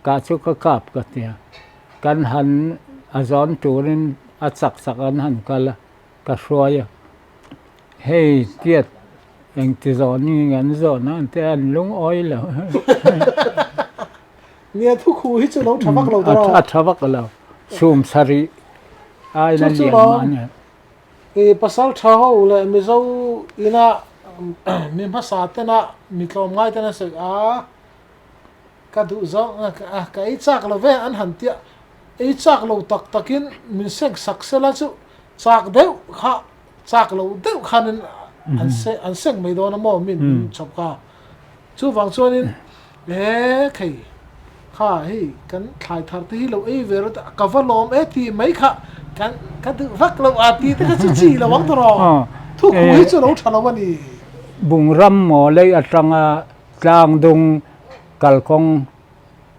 kah chu ka kap ka tia. Kan han a zawn turin a chak chak an han kal a, ka hruai a. Hei tiat engti zawn nge an zawn a an tia an lungawi lo. Nia thukhu hi chu lo tha vak lo tawh. A tha vak lo. Chhum sarih aina Chu chu lian lawm. mah ania. I pasal tha ho leh Mizo ina mi hmasa tena mi tlawmngai ten an sawi a, ka duh zawng a ka ei chak lo ve an han tia, ei chak lo tak takin min seng sak sela chu chak deuh kha chak lo deuh khanin an se an seng mai dawn a maw min chhawp kha. Chuvang chuanin e khei kha hei kan thlai thar te hi lo ei ve rawh ka va lawm e tih mai kha kan ka duh vak lo a tih te kha chu chi lo ang tawh rawh. Thu khu hi chu lo tha lo a ni. Bungram maw lei atanga tlangdung kalkawng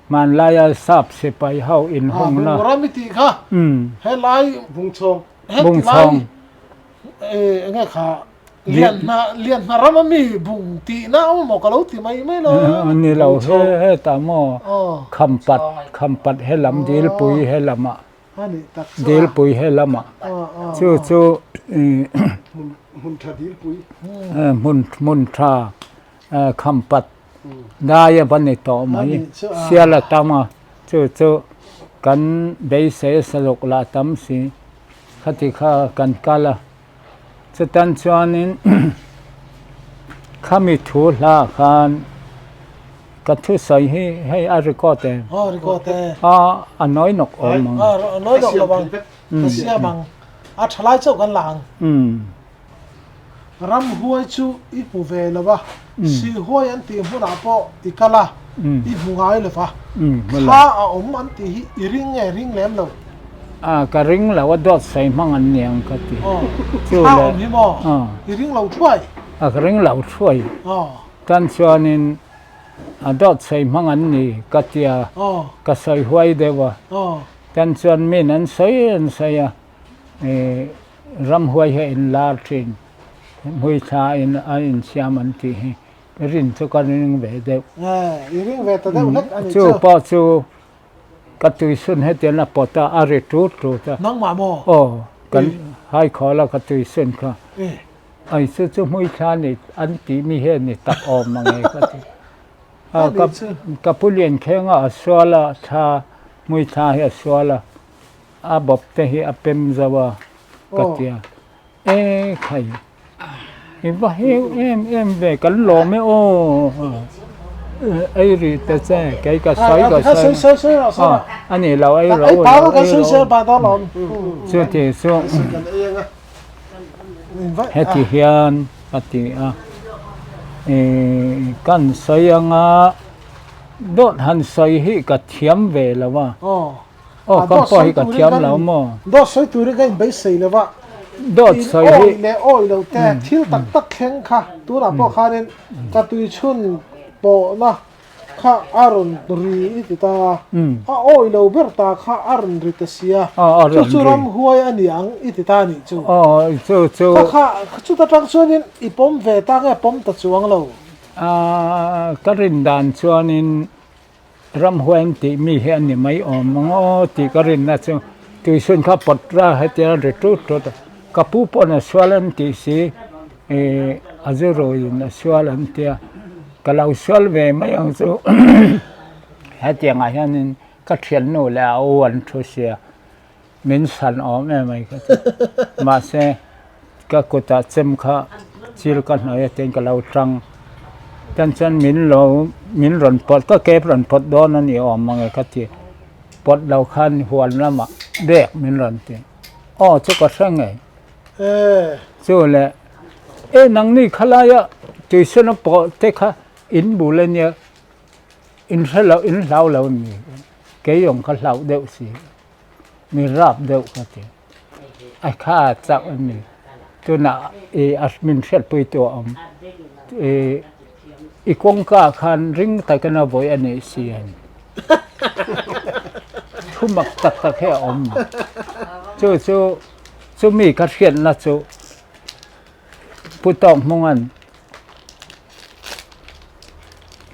hmanlaia sap sipai ho inhungna. Bungram i tih kha helai Bungchhawng. Bungchhawng. Enge kha Lianhna Lianhna ram a mi bung tihna a awm maw ka lo ti mai mai lo. Ni lo he hetah maw Khampat Khampat he lam Dilpui he lamah Dilpui he lamah chu chu Hmun tha Dilpui hmun hmun tha Khampat dai a va ni tawh mai sial a tam a chu chu kan beisei a saluk lah tam si khati kha kan kal a. Chutan chuanin khami thu hla khan ka thusawi hi hei a record em? Aw record e. A a nawi nawk awm ang. A nawi nawk lo ang. Ka siam ang. A tha lai chauh kan la ang. Ramhuai chu i hmu ve lo a, Sihuai an tih hmunah pawh i kal a, i hmu ngai lo va. Thla a awm an tih hi i ring nge ring lem lo? A, ka ring lo a, dawt sawi hmang an ni ang ka ti. Chu le. Thla awm hi maw? I ring lo thuai? A, ka ring lo thuai. Tan chuanin a dawt sawi hmang an ni ka ti a, ka sawi huai deuh a. Tan chuan min an sawi an sawi a, ramhuai hi a inlar thin, hmuithla in a insiam an tih hi rin chu ka ring ve deuh. I ring ve ta deuh hlek a nih chu. Chu pawh chu Ka tuisun hetian a pawt a, a ri tut tut a. Nangmah maw? Aw, kan haikhawl a ka tuisun kha. Ai chu chu hmuithla ni an tih mi hian ni tak awm ang e ka ti. A ka ka pu lian kheng a, a sual a, thla hmuithla hi a sual a, a bawp te hi a pem zo a ka ti a. E khai, i va heu em em ve, kan lawm e aw. Ei ri te che, kei ka sawi ka sawi. A a ni lo, ei ro lo, ei ro. Chuti chu heti hian ka ti a, kan sawi anga dawt han sawi hi ka thiam ve lo a. Aw kan pawh hi ka thiam lo maw? Dawt sawi turin ka inbeisei lo va, Dawt sawi hi awi leh awi lo te thil tak tak thleng kha tunah pawh khanin ka tuichhun pawhna kha a rawn ri i ti ta a, a awi lo ber ta kha a rawn ri ta sia, chu chu ramhuai a ni ang i ti ta a nih chu. Aw chu chu. Kha kha chuta tang chuanin i pawm ve ta nge pawm ta chuang lo? Ka rin dan chuanin Ramhuai an tih mi hi a ni mai awm ang aw tih ka rinna chu tuisun kha pawt ra hetia ri tut tut a, ka pu pawhin a sual an tih si ih a zu ruiin a sual an tia ka lo sual ve mai ang chu hetiangah hianin ka thiannu leh a u an thu sia Min san awm em mai ka ti. Mahse, ka kutah chem kha chil ka hnawih a tiin ka lo tang. Tan chuan min lo, min rawn pawt, ka kep rawn pawt dawn a ni awm mange ka ti. Pawt lo khan huan lamah bek min rawn ti. Aw chu ka hre ngei. Chu le, e nangni khalaia tuisuna pawh te kha in bul a nia, in hre lo, in hlau lo a ni. Kei awm kha hlauh deuh si. Mi rap deuh ka ti. A kha a chauh a ni. Tunah i a min hriatpui tu a awm. I i kawngka khan ring takin a vawi a nih si a ni. Thu mak tak tak hi a awm. Chu chu chumi ka hriatna chu Pu Tawk Hmunga'n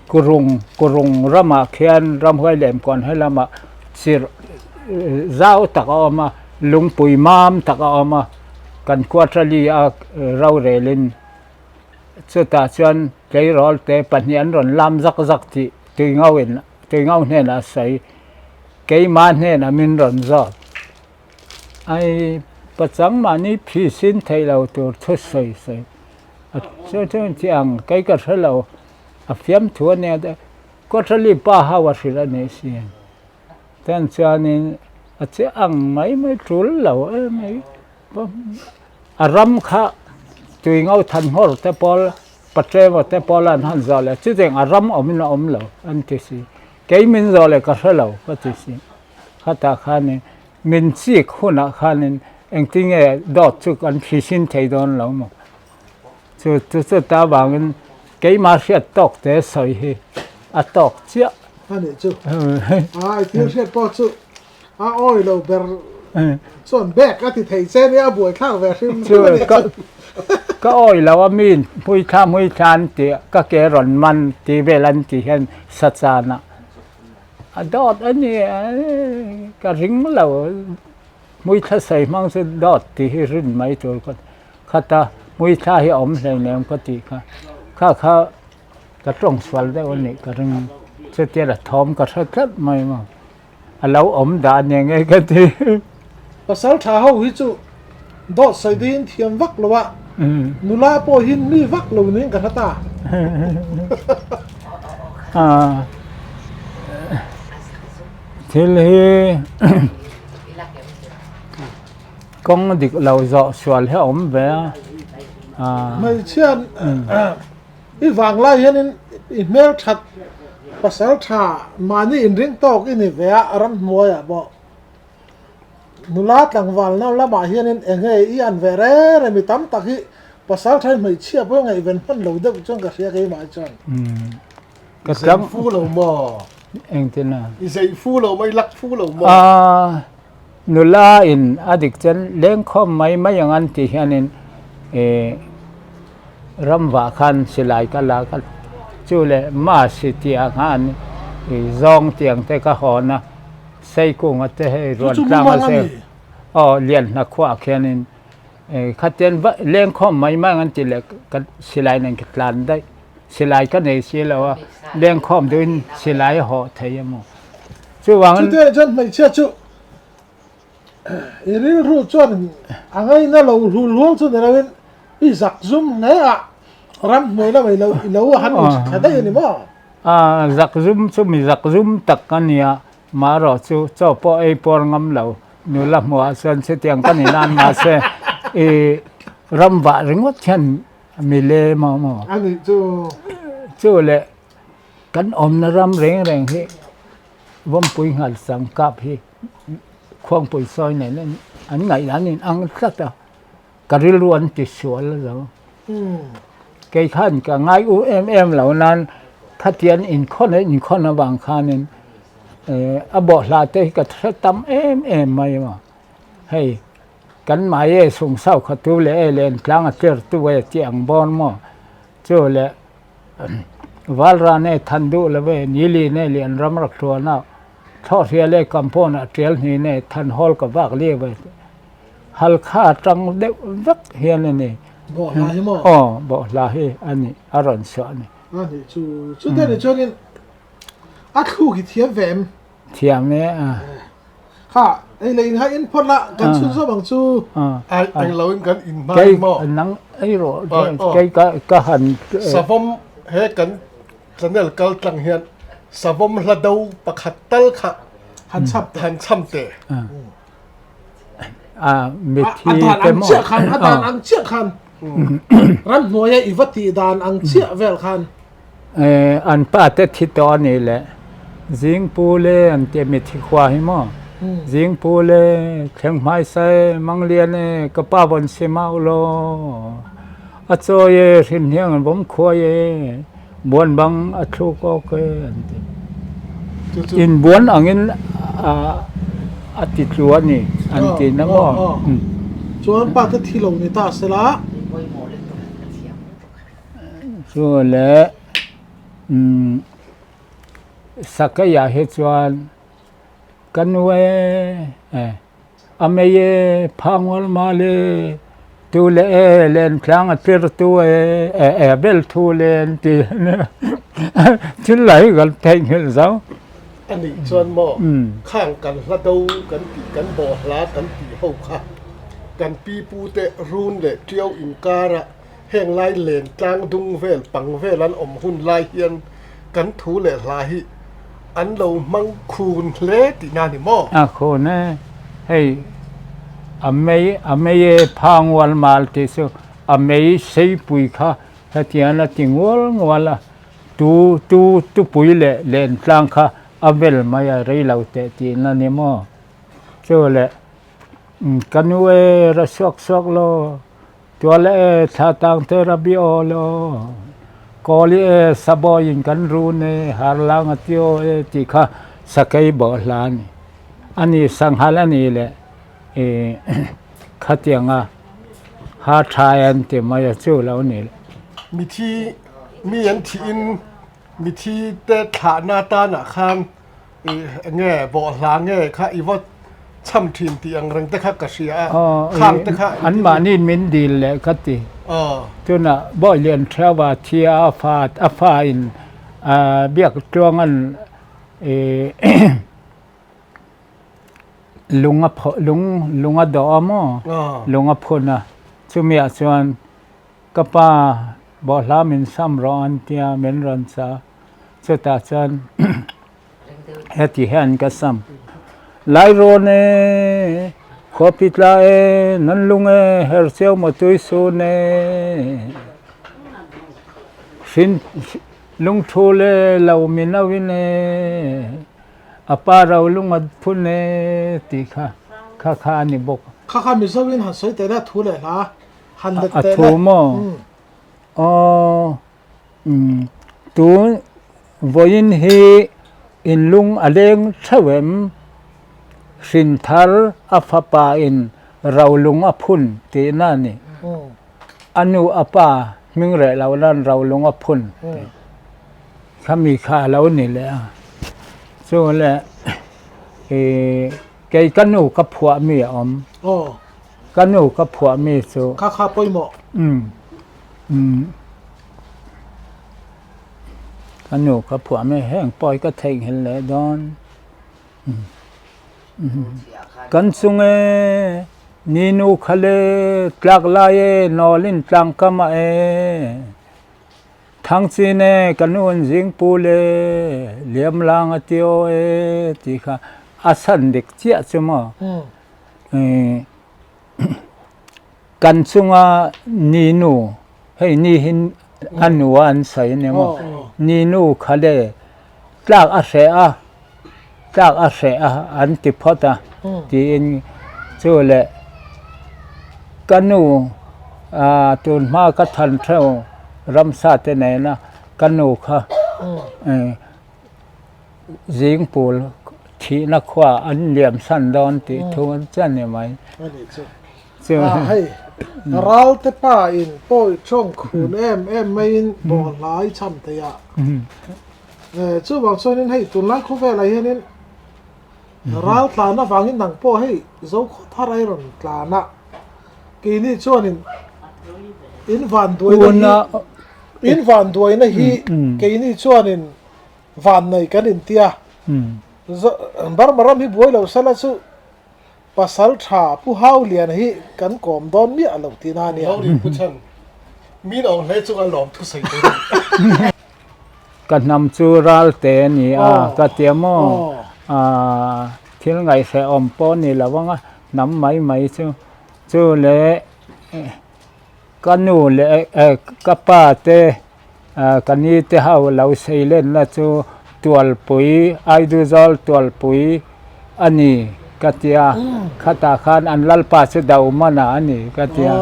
Kurung Kurung ramah khian ramhuai lemkawn he lamah chirh zau tak a awm a, lungpui mam tak a awm a, kan quarterly a rorelin chutah chuan tleirawl te pahnih an rawn lam zak zak tih Tuingauin Tuingau hnenah a sawi, keimah hnenah min rawn zawt. Ai pachang mahni phisin theih lo tur thu sawi sawi a chu chu chi ang kei ka hre lo a fiamthu a nia te Kawthali pa ho a hrilh a nih si chuan chuanin a che ang mai mai tul lo em mai a ram kha tui ngo than nghawr te pawl Patrema te pawl an han zawh leh chutiang a ram awmin a awm lo an ti si kei min zawh leh ka hre lo ka ti si khatah khanin Min chik hunah khanin engtinge dawt chu kan thlisin thei dawn lo maw? Chu chu chu ta avangin keimah hriat tawk te sawi hi a tawk chiah. A nih chu. A i thil hriat pawh chu a awi lo ber chuan bag a ti thei che nia a buaithlak ve hrim hrim a nih chu. Ka awi lo a mi hmuithla hmuithla an tih ka ke rawn man tih vel an tih hian sachanah A dawt a ni ka ring lo hmuithla sawi hmang chu dawt tih hi rin mai tur ka khata hmuithla hi a awm hleinem ka tih kha kha kha ka tawng sual deuh a nih ka ring chutia la thawm ka hre tlat mai maw a lo awm dah nia nge ka ti. Pasal tha ho hi chu dawt sawi ding thiam vak lo a, nula pawh hi mi vak lo niin ka hre ta. Thil hi kawng dik lo zawh sual hi a awm ve a. Hmeichhia i vang lai hianin i hmelthat pasal tha mahni inring tawk i ni ve a ramhnuaiah pawh. Nula tlangval na lamah hianin eng nge i an ve reng reng mi tam tak hi pasal tha hi hmeichhia pawh ngaihven hman lo deuh chuan ka hria keimah hi chuan. Ka I zei fu lo maw? Engtin a? I zei fu lo maw? I lak fu lo maw? Aa nula in a dik chuan lengkhawm mai mai ang an tih hianin ih ramvah khan silai ka la ka chu leh masi tih ah khan ih zawng tiang te ka hawn a. Seikunga te hei ruan tlang a zir aw lian hna khuah khianin khatian lengkhawm mai mai an ti leh ka silai nen ka tlan daih silai ka nei si lo a lengkhawm duhin silai a hawh thei emaw chuvangin Chutiang chuan hmeichhia chu i rilru chuan a ngaina lo hlul hual chu ni loin i zak zum hle a ramhnuai lamah i lo han inhria daih a ni maw? A zakzum chu mi zakzum tak a nia, marawh chu chaw pawh ei puar ngam lo nula hmuhah chuan chutiang ka ni nan mahse i ram vah ringawt hian mi lem a maw? A nih chu. Chu leh kan awmna ram reng reng hi Vawmpui nghal chang kap hi Khuangpui sawi nen an ngaih an inang tlat a. Ka rilru an ti sual lo. Kei khan ka ngai u em em lo nan khatian inkhawn a inkhawn avang khanin a bawhhla te hi ka hre tam em em mai a. Hei kan mai e sung sau kha tu leh e len tlang a tir tu e tih ang bawn maw chu leh Valran e than duh lo e Nilin e lian ram rak hluan a Thlawhhrial e Kampawna tial hnin e than hawl ka vak liau e. Halkha atang deuh vek hian a ni. Bawhhla hi maw? Aw, bawhhla hi a ni, a rawn chhuah a ni. A nih chu, chute ni chuanin a thluk hi thiam ve em? Thiam e a. Kha, ei leh in kha in phawt la, kan chhun zawm ang chu. Ai, eng lo in kan in hmai maw? Kei, nang ei rawh, kei ka han. Savawm he kan channel kal tlang hian savawm hla do pakhat tal kha han chham teh. Han chham teh. A mithi te maw? A dan ang chiah khan, a dan ang chiah khan, ramhnuaia i va tih dan ang chiah vel khan. An pa te thi tawh a nih leh Zingpu le an tih mithi khua hi maw? Zingpu le thleng hmaisa e, Manglian e, ka pa vawn si mau law, a chawi e, hrinhniang an vawm khuai e, buan bang a thluk awk e an ti. Inbuan angin a ti tlu a ni an ti na maw? Chuan pa te thi lo ni ta se la. Chu leh Sakeiah hi chuan ka nu e A mei e, phangual mal e, tu le e, lentlang a tir tu e, e e bel thu le an ti thil lai kan theihnghilh zo. A nih chuan maw khang kan hla do kan tih kan bawh hla kan tih ho kha kan pi pu te run leh tiau inkara heng lai len tlang dung vel pang vel an awm hun lai hian kan thu leh hla hi an lo hmang khun hle tihna a ni maw? A khun e, hei a mei a mei e pha ngual mal tih chu a mei seipui kha hetiang a ti ngual ngual a. Tu tu tupui leh lentlang kha a vel mai a rei lo teh tihna ni maw? Chu leh ka nu e ra suak suak lo, tual e thla tang te ra bi aw lo, kawli e sabawi in kan run e har lang a ti aw e tih kha sakei bawh hla a ni. A ni sanghal a ni leh ih khatianga ha tha e an ti mai a chu lo ni le. Mithi Mi an thihin mithi te thlahna atanah khan eng nge bawhhla nge kha i va cham thin tih ang reng te kha ka hria a, khang te kha An mahni min dil leh ka ti. Tunah Bawihlian Theuva thi a fa a fa in biak tluang an lung a phaw lung lung a dawh a maw lung a phun a chumiah chuan Ka pa bawhhla min sam rawh an tia min rawn cha. Chutah chuan heti hian ka sam. Lai rawn e, khuapi tla e, nan lung e, her cheu maw tui sun e. Hrin lungthul e, lo min au in e, a pa ro lung a phun e tih kha kha kha a ni bawk. Kha kha Mizo in han sawi teh le thu leh hla. A thu maw? Aw, tun vawiin hi in lung a leng theuh em? Hrin thar a fapa in rolung a phun tihna a ni. A nu a pa hming reh lo lan rolung a phun tih khami kha a lo ni leh a. Chu leh kei ka nu ka phuah mi a awm. Ka nu ka phuah mi chu. Kha kha pawimawh. Umm umm Ka nu ka phuah mi heng pawi ka theihnghilh leh dawn. Umm umm Kan chung e ni nu kha le tlak lai e nawlin tlang kam ah e Thangchin e ka nu an zing pu le liam lang a ti aw e tih kha a san dik chiah chu maw. Kan chunga ni nu, hei ni hi a nu a an sawi a ni maw? Ni nu kha le tlak a hreh a, tlak a hreh a an ti phawt a tiin chu leh ka nu tun hma ka than theuh ramsa te nena ka nu kha Zingpul thihna khua an liam san dawn tih thu an chian ni mai. A nih chu. A hei, Ralte pa in pawi tawng khun em em maiin bawlhlai cham thei a. Chuvang chuanin hei tunlai khawvelah hianin ral tlan avangin nang pawh hei Zokhawt thar ai rawn tlan a. Keini chuanin in vanduaina hi in vanduaina hi keini chuanin Van nei kan inti a, Burma ram hi buai lo sela chu pasal tha Pu Hau Lian hi kan kawm dawn miah lo tihna a nia. Hau Lian Pu Chhan, Min awng hle chunga lawm thusawi tur a ni. Ka hnam chu Ralte a ni a, ka tia maw? Thil ngaihhrehawm pawh ni lo ang a, hnam mai mai chu. Chu leh ka nu leh ka pa te Ka ni te ho lo sei lenna chu Tualpui, Aiduzawl Tualpui a ni ka ti a, khatah khan an lalpa chu Dohmana a ni ka ti a,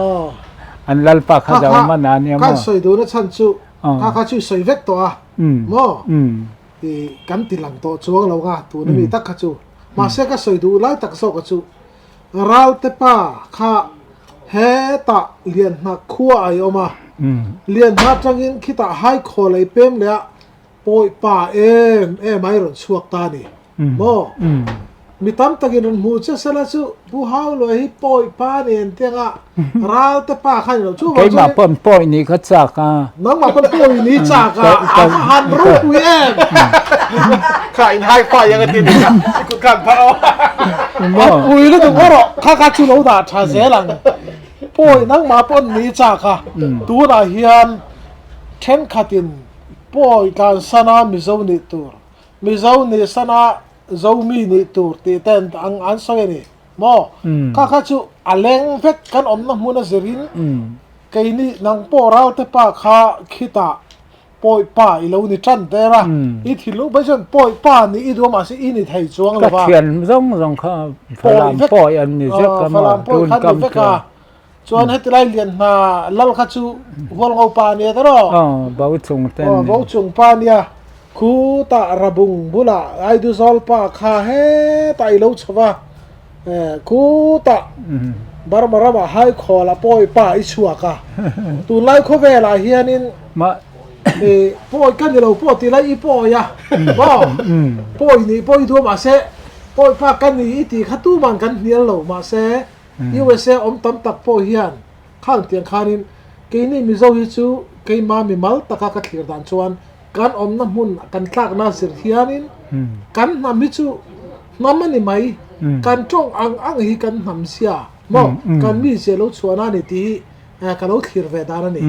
an lalpa kha Dohmana a nia maw? Kha sawi duhna chhan chu kha kha chu i sawi vek tawh a maw? I kan ti lang tawh chuang lo nga tuna mi tak kha chu. Mahse ka sawi duh lai tak zawk a chu Ralte pa kha hetah Lianhna khua a i awm a, Lianhna atangin khitah Haikhawl a i pem leh a, pawi pa em em a i rawn chhuak ta a ni maw? Mi tam takin rawn hmuh che sela chu Pu Hauluai hi pawi pa nen tianga Ralte pa kha ni lo. Chuvang chuan Keimah pawn pawi ni kha chak a. Nangmah pawn pawi ni chak a, a va han ropui em! Kha in high five ang a ti nia, i kut khan phar aw. A pui lutuk aw rawh, kha kha chu lo dah tha zel ang. Pawi nangmah pawn ni chak a, tunah hian thenkhatin pawi tlansana Mizo nih tur, Mizo nih sana Zomi nih tur tih te ang an sawi a ni maw? Kha kha chu a leng vek kan awmna hmun a zirin keini nang pawh Ralte pa kha khitah pawi pa i lo ni tan der a, i thinlung phei chuan pawi pa nih i duh a mahse i ni thei chuang lo va. Ka thian zawng zawng kha Falam pawi an ni vek a maw? Falam pawi kha an ni vek a, chuan heti lai lian hna lal kha chu Hualngo pa a nia ta rawh. Aw, bo chung te an ni. Bo chung pa a nia. Khutah Rabung bulah Aiduzawl pa kha hetah i lo chho va, khutah Burma ramah Haikhawl-ah pawi pa i chhuak a. Tunlai khawvelah hianin pawi ka ni lo pawh ti lai i pawi a, maw? Pawi nih pawh i duh a mahse pawi pa ka ni i tih kha tuman kan hnial lo mahse USA awm tam tak pawh hian khang tiang khanin keini Mizo hi chu keima mimal taka ka thlir dan chuan Kan awmna hmun kan tlakna zir hianin kan hnam hi chu hnam a ni mai, kan tawng ang ang hi kan hnam zia maw, kan mi zia lo chhuahna a ni tih hi ka lo thlir ve dan a ni.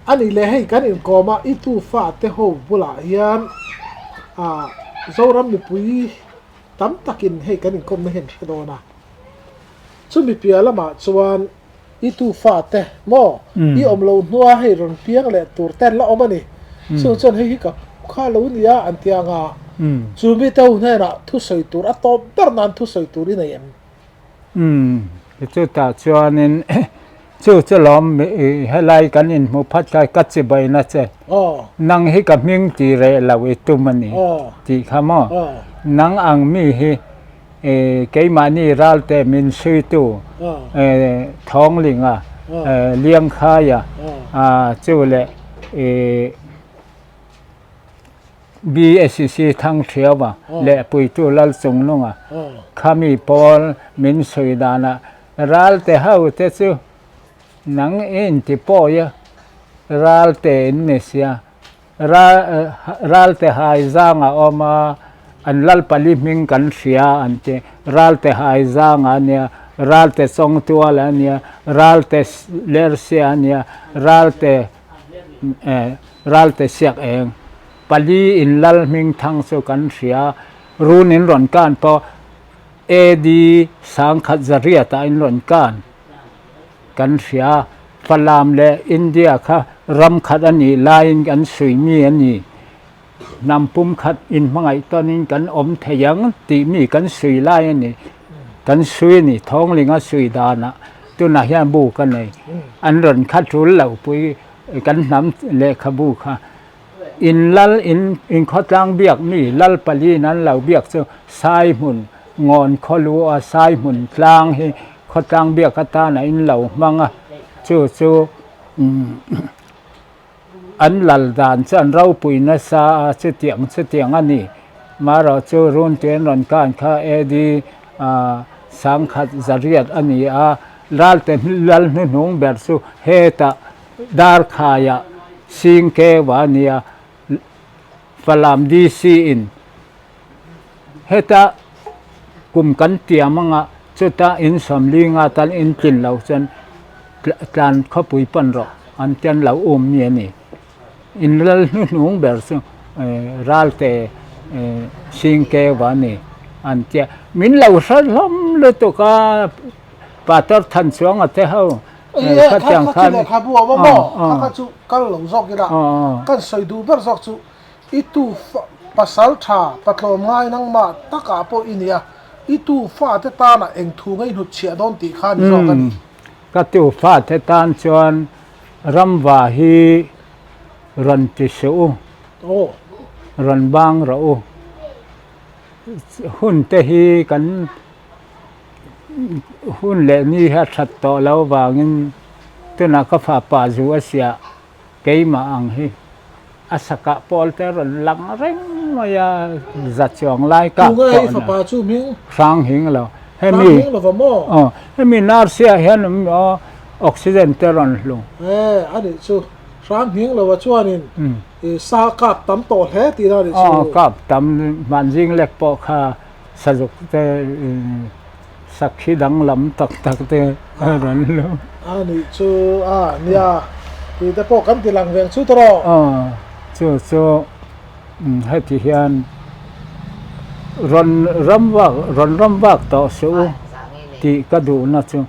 A nih leh hei kan inkawm a, i tu fate ho bulah hian Zoram mipui tam takin hei kan inkawmna hi an hre dawn a, chumi piah lamah chuan I tu fate maw i awm lo hnua hei rawn piang leh tur te an la awm a ni. Chu chuan hei hi ka kha lo nia an ti ang a, chu mi te ho hnenah thusawi tur a tawp ber nan thusawi tur i nei em? Umm, chutah chuanin chu chu lawm helai kan inhmu phat kha ka chibaina che. Nang hi ka hming ti reh lo i tum a ni tih kha maw? Nang ang mi hi Keimahni ralte min suitu Thawnglinga, Liangkhaia chu leh BSCC Thangthiaua leh Puitu Lalchungnunga khami pawl min sui danah ralte hote chu nang i inti pawi a, ralte in ni sia. Ralte hai zang a awm a, an Lalpali hming kan hria an ti. Ralte hai zang a nia, Ralte Chawngtual a nia, Ralte Lersia a nia, Ralte Ralte Siak Eng. Pali in Lal hming thang chu kan hria. Run in rawn kan pawh AD 1008 ah in rawn kan. Kan hria, Falam leh India kha ram khat a nih laiin kan sui mi a ni. Hnam pum khat inhmangaih tawnin kan awm thei ang tih mi kan sui lai a ni. Kan sui a ni, Thawnglinga sui danah tunah hian bu ka nei. An rawn kha tul loh pui kan hnam lehkhabu kha. In lal in inkhawtlang biak mi lal paliin an lo biak chu Sai hmun Ngawn khawlu a Sai hmun tlang hi khawtlang biak atana in lo hmang a, chu chu an lal dan chu an ropui nasa a, chutiang chutiang a ni. Marawh chu Runtuian rawn kan kha AD 1100 a ni a, Ralte lal hnuhnung ber chu hetah Darkhaiah Singkeu a nia, Falam DC in heta kum kan tiam anga chuta in sawmlinga tan in tlin lo chuan tlan khawpui pan rawh an tian lo um mi a ni. In lal hnuhnung ber chu Ralte Singkeu a ni an tia. Min lo hre hlawm lutuk a, Patar Thanchuanga te ho. Ih e, kha kha chu lehkhabu a awm a maw? Kha kha chu kal lo zawk ila, kan sawi duh ber zawk chu i tu pasal tha patlawm ngai nangmah takah pawh i nia, i tu fate tanah eng thu ngei hnut chhiah dawn tih kha ni zawk a ni. Ka tu fate tan chuan ramva hi rawn ti suh u, rawn bang rawh u, hun te hi kan Hun leh ni hi a that tawh lo vangin tunah ka fapa zu a siah keimah ang hi. A sakah pawl te rawn lang reng mai a, za chuang lai kak Tunge pawh i fapa chu hming? Hrang hing lo. Hrang hing lo va maw? Aw, hemi Narsia hian awm aw, oxygen te rawn hlu. E, a nih chu. Hrang hing lo va chuanin i sa kap tam tawh hle tihna a nih chu. Aw, kap tam hmanzing lek pawh kha sazuk te sakhi danglam tak tak te a rawn hlu. A nih chu a, nia, tih te pawh kan ti lang veng chu tawh. Aw, chu chu heti hian rawn ram vak rawn ram vak tawh suh u tih ka duhna chu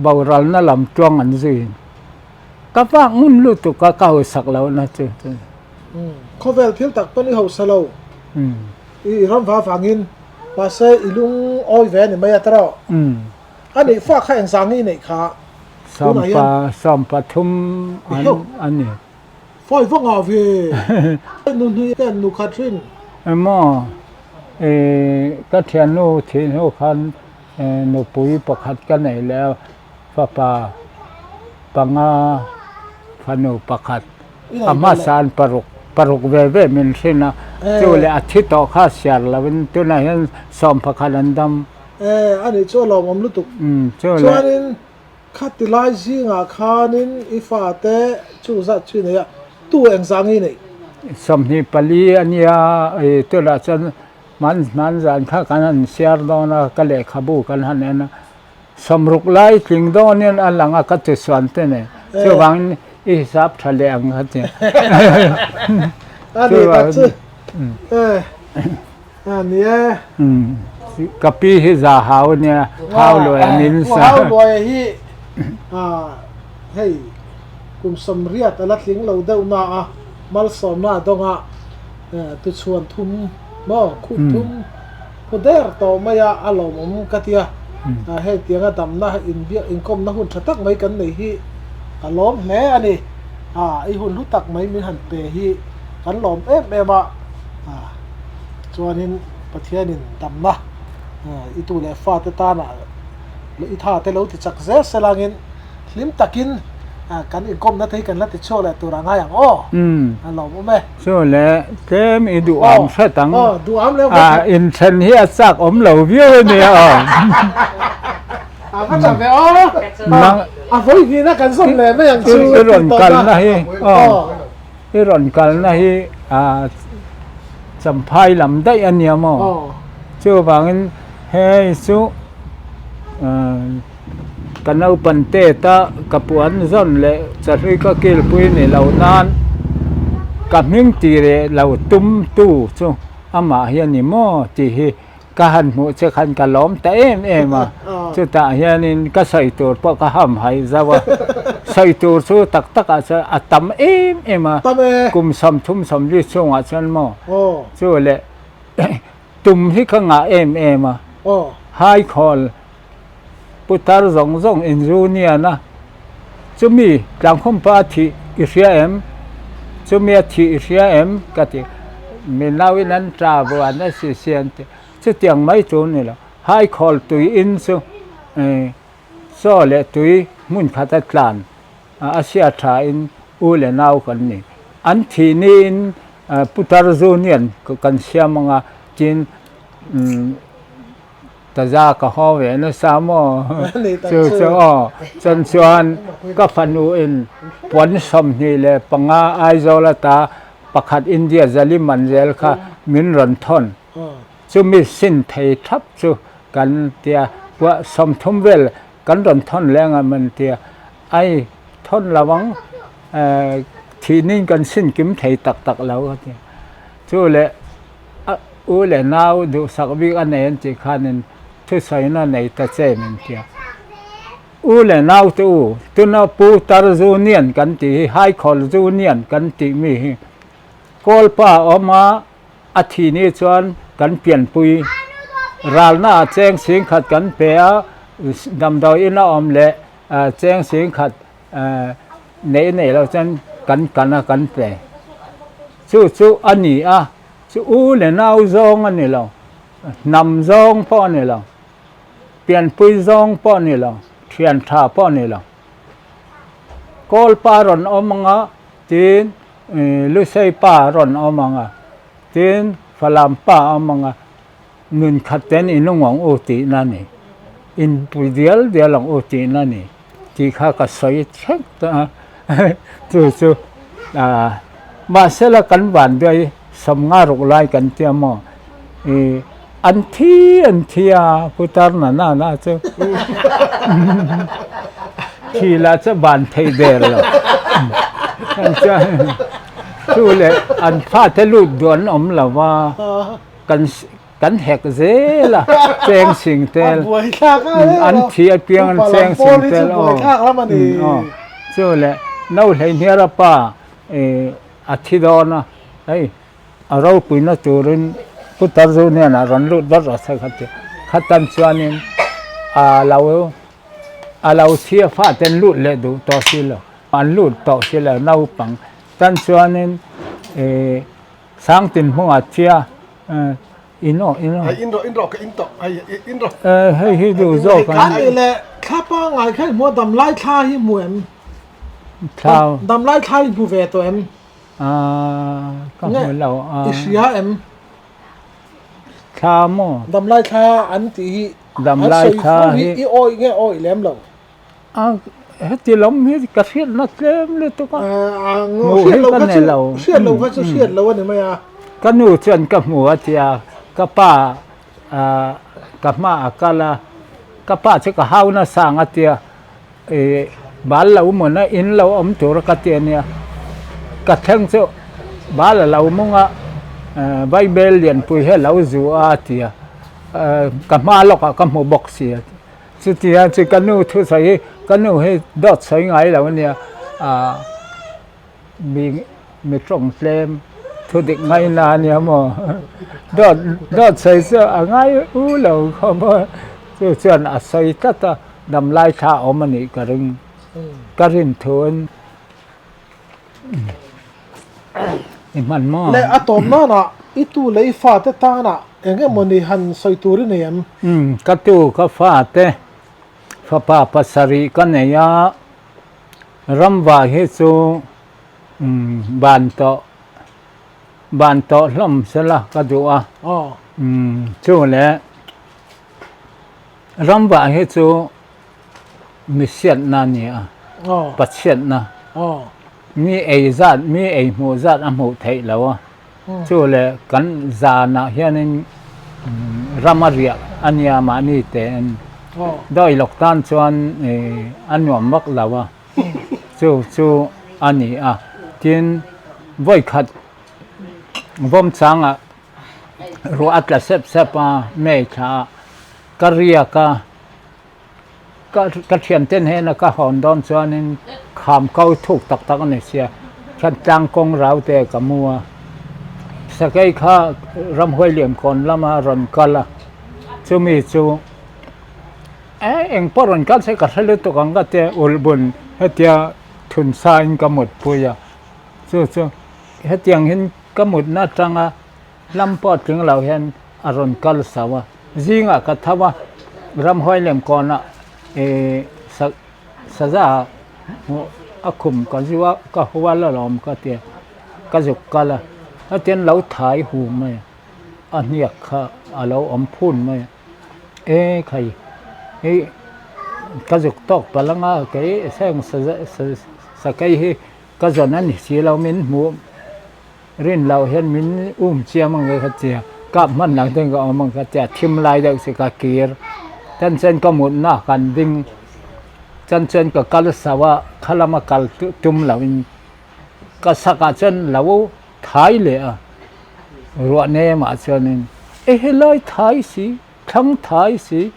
boralna lam tuang an zui. Ka vak ngun lutuk a ka hausak lohna chu. Khawvel thil tak pawn i hausa lo. I ram va vangin mahse i lung awi ve a ni mai a tawh. A neih fa kha engzah nge i neih kha? Tunah hian. Sawmpathum an a ni. Fawi va ngah ve. Nu hnuai te an nu khat hrin. Emaw ka thiannu thih hnu khan nupui pakhat ka nei leh a, fapa panga fanu pakhat. A hmasa an paruk paruk ve ve min hrin a, chu leh a thi tawh kha siar lovin tunah hian 11 an dam. E, a nih chu a lawmawm lutuk. Chuanin khati lai zingah khanin i fate chu zat chu i nei a, tu engzah nge i neih? 24 a nia, tunah chuan hman zan kha kan han siar dawn a, ka lehkhabu kan han en a, 60 lai tling dawnin a lang a ka ti suan te nen chuvangin i hisap tha leh ang ka ti. A ni tak chu e a ni e. Ka pi hi za hau ania hau luai a min sa. Hau luai hi a hei kum 80 a la tling lo deuh na a malsawmna a dawng a tuchhuan thum maw khup thum Pu der tawh mai a, a lawmawm ka ti a, hei tianga damna inbiak inkawmna hun tha tak mai kan nei hi ka lawm hle a ni. I hun hlu tak mai min han pe hi kan lawm em em a, chuanin Pathianin damna i tu leh fate tana i tha te lo ti chak zel selangin hlim takin kan inkawmna te hi kan la ti chhuak leh tur a ngai ang aw. A lawmawm e. Chu le tlem i duham hret ang. Aw, duham leh hret. A inthen hi a chak awm lo viau a nia aw. A va tha ve aw. A vawi hnihna kan zawm leh mai ang chu. I rawn kalna hi aw i rawn kalna hi Champhai lam daih a nia maw? Chuvangin hei chu ka naupan tet a ka puan zawn leh chahlui ka kilpui ni lo nan ka hming tih leh lo tum tu chu amah hi a ni maw tih hi Ka han hmuh che khan ka lawm ta em em a, chutah hianin ka sawi tur pawh ka ham hai zauh a, sawi tur chu tak takah chuan a tam em em a, kum 30 40 chhungah chuan maw chu leh tum hi ka ngah em em a, haikhawl putar zawng zawng inzu nian a, chumi tlangkhawmpa thih i hria em? Chumi a thih i hria em? Ka ti. Mi nauin an ta buan a si si an ti. Chutiang mai chu ni lo. Haikhawl tui in chu chaw leh tui hmun khat a tlan a sia tha in u leh nau kan ni. An thih niin putar zu nian kan siam ang a, tin Taza ka haw ve nasa maw? Chu chu aw. Chuan chuan ka fanu in puan 25 Aizawl ata pakhat India zali man zel kha min rawn thawn. Chumi sin thei thap chu kan tia pua 30 vel kan rawn thawn leng a man tia ai thawn lo ang thihnin kan sin kim thei tak tak lo ka ti. Chu leh A u leh nau duhsak bik a nei an tih khanin thusawiin a nei ta che min ti a. U leh nau te u, tuna Pu Tar Zunian kan tih hi Haikhawl Zunian kan tih mi hi Kawlpa awm a, a thih ni chuan kan pianpui ralna ah cheng 10,000 kan pe a, damdawi in a awm leh cheng 10,000 Neih neih loh chuan kan kan a kan pe. Chu chu a ni a, chu u leh nau zawng a ni lo, hnam zawng pawh a ni lo, pianpui zawng pawh a ni lo, thian tha pawh a ni lo. Kawlpa rawn awm anga tiin Lusei pa a rawn awm ang a, tin Falam pa a awm ang a, nun khat ten i nung ang u tihna a ni, inpui dial dial ang u tihna a ni tih kha ka sawi thleng tawh a, chu chu mahsela kan vanduai sawmnga ruk lai kan tia maw ih an thi an thi a putar na na na chu thi lah chu van thei der lo chu leh an fate lut duh an awm lo va. Kan kan hek zel a cheng sing tel an thi apiang an cheng sing tel aw aw chu leh no hlei hniar a pa ih a thi dawn a hei a ropuina turin pu Tarzu hnenah rawn lut vat rawh se kha ti khatan chuanin a lo a lo thi a faten lut leh duh tawh si lo an lut tawh si lo naupang tan chuanin ih. Sangtin hmungah chia in aw in aw. In rawh in rawh ka in tawh hei in rawh. Hei hi duh zawk an. Kan ni leh thla pangai kha i hmu a damlai thla hi hmu em? Thla. Damlai thla hi hmu ve tawh em? Ka hmu lo. I hria em? Thla maw? Damlai thla an tih hi. Damlai thla hi. I awih nge awih lem lo? A heti lam hi ka hriatna tlem lutuk a, hmuh hi ka nei lo. Hriat lo kha chu hriat lo a ni mai a. Ka nu chuan ka hmu a tia, ka pa ka hma a kal a, ka pa chu ka hau nasa ang a tia, ih bal lo mawn a in lo awm tur a ka ti a nia, ka thleng chu bal a lo mung a, Bible lianpui hi a lo zu a a tia, ka hma lawkah ka hmu bawk si a. Chutia chu ka nu thusawi hi ka nu hi dawt sawi ngai lo a nia, ah mi mi tawng tlem thu dik ngai na a nia maw dawt dawt sawi chu a ngai u lo khawp a, chu chuan a sawi tlat a damlai thla a awm a nih ka ring ka rin thuin i hman maw? Leh a tawp nanah i tu leh i fate tanah eng emaw ni han sawi tur i nei em? Umm, ka tu ka fate fapa pasarih ka nei a, ramva hi chu umm ban tawh ban tawh hlawm sela ka duh a, umm chu leh ramva hi chu Mi hriatna a ni a, Pathianna. Mi ei zat, mi ei hmuh zat a hmuh theih lo a. Chu leh kan zanah hianin ram a riah a nia mahni te'n. Dawi lawk tan chuan a nuam vak lo a, chu chu a ni a. Tin, vawikhat vawm changah ruah a tla sep sep a, May thlaah ka riak a. Ka ka thianten hena ka hawn dawn chuanin kham ko thuk tak tak a ni sia, khian tlang kawng rau te ka mu a, sakei kha ramhuai lian kawn lama rawn kal a, chumi chu e eng pawh rawn kal se ka hre lutuk ang ka tia ulhbun hetia thun sa in ka mutpui a, chu chu hetiang hin ka mutna atanga Hlam pawh tling lo hian a rawn kal sau a, zingah ka tho a, ramhuai lem kawnah ih sa saza hmuh a khum ka zu a, ka hual alawm ka ti a, ka zuk kal a, hetiang lo thai hu mai a, a hniak kha a lo awm phun mai a, e khai ih ka zuk tawk palh anga kei heng saza sakei hi ka zawn a ni si lo min hmuh. Rin loh hian min um chiam ang ka tia, kap hman lang ten ka awm ang ka tia, thim lai deuh si ka kir, chan chuan ka mutna kan ding, chan chuan ka kal sau a, kha lama kal tum loh in ka sak ah chuan lo thai leh a, ruah nem ah chuan in e helai thai si, thlang thai si,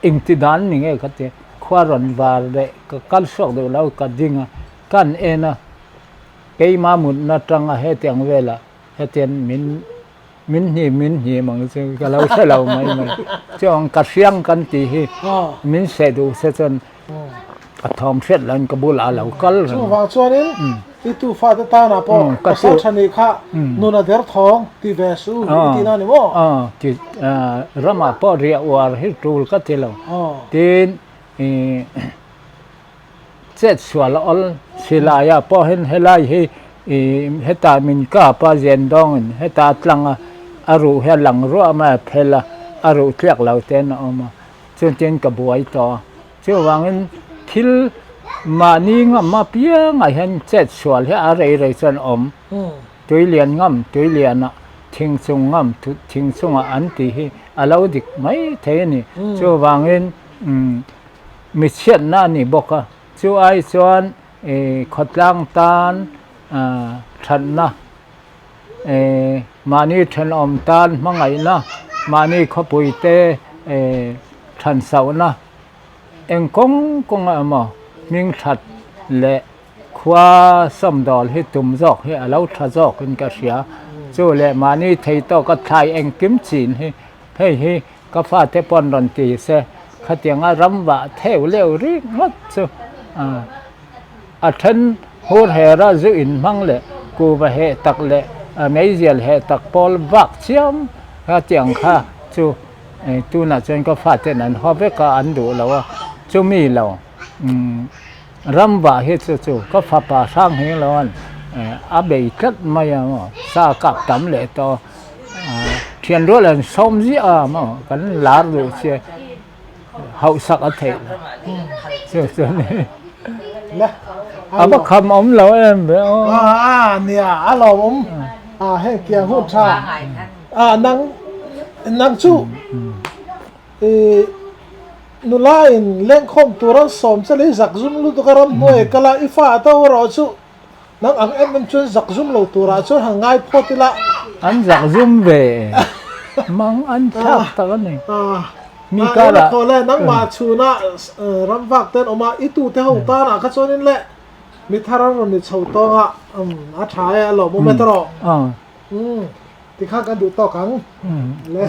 engti dan ni nge ka tia, khua rawn var leh ka kal suak deuh lo ka ding a, kan en a. Keimah mutna tanga hetiang velah hetian min min hnim min hnim ang chu ka lo hre lo mai mai. Chuan ka hriang kan tih hi min seh duh se chuan a thawm hriat loin ka bulah a lo kal reng. Chuvang chuanin i tu fate tanah pawh pasal tha nih kha nun a der thawng ti ve su i tihna a ni maw? Aw ti ramah pawh riah uar hi tul ka ti lo. Tin ih. Chet sual a awl silai ah pawh hian helai hi I hetah min kap a Zendawngin heta a tlang a, a ruh hi a lang ruah mai a phel a, a ruh tliak lo ten a awm a, chutin ka buai tawh a. Chuvangin thil mahni ngam apiangah hian chet sual hi a rei rei chuan a awm. Tui lian ngam, tui lianah thing chung ngam, thing chungah an tih hi a lo dik mai thei a ni. Chuvangin mi chhiatna a ni bawk a, chu ai chuan khawtlang tan thatna, mahni thenawm tan hmangaihna, mahni khawpuite thansauhna eng kawng kawngah emaw hming that leh Khua sawmdawl hi tum zawk hi a lo tha zawkin ka hria. Chu leh mahni thei tawka thlai engkim chin hi hei hi ka fate pawn rawn ti se, khatianga ram vah theu leu rik ngawt chu a then hur hera zu in hmang leh kuva heh tak leh meizial heh tak pawl vak chiam khatiang kha chu tunah chuan ka faten an haw vek a, an duh lo a, chumi lo. Ram vah hi chu chu ka fapa hrang heng lo an a bei tlat mai a maw sa kap tam leh tawh thian rual an sawm ziah a maw kan lar duh sia hauhsak a theih lo chu chu a ni a va kham awm lo em ve aw a nia a lawm awm a heng tiang hun tha a nang nang chu i Nula in lengkhawm tur an sawm che lei zakzum lutuk a ramhnuai a kal a, i fa a to erawh chu nang ang em em chuan zakzum lo turah chuan han ngai phawt ila. An zakzum ve mang an thlak tak a ni. Mi kara. Thaw le nangmah chhuna ram vak ten awm a, i tute ho tanah kha chuanin le mi thar an rawn ni chho tawng a, a tha e a lawmawm e tawh. Tikhan kan duh tawk ang le.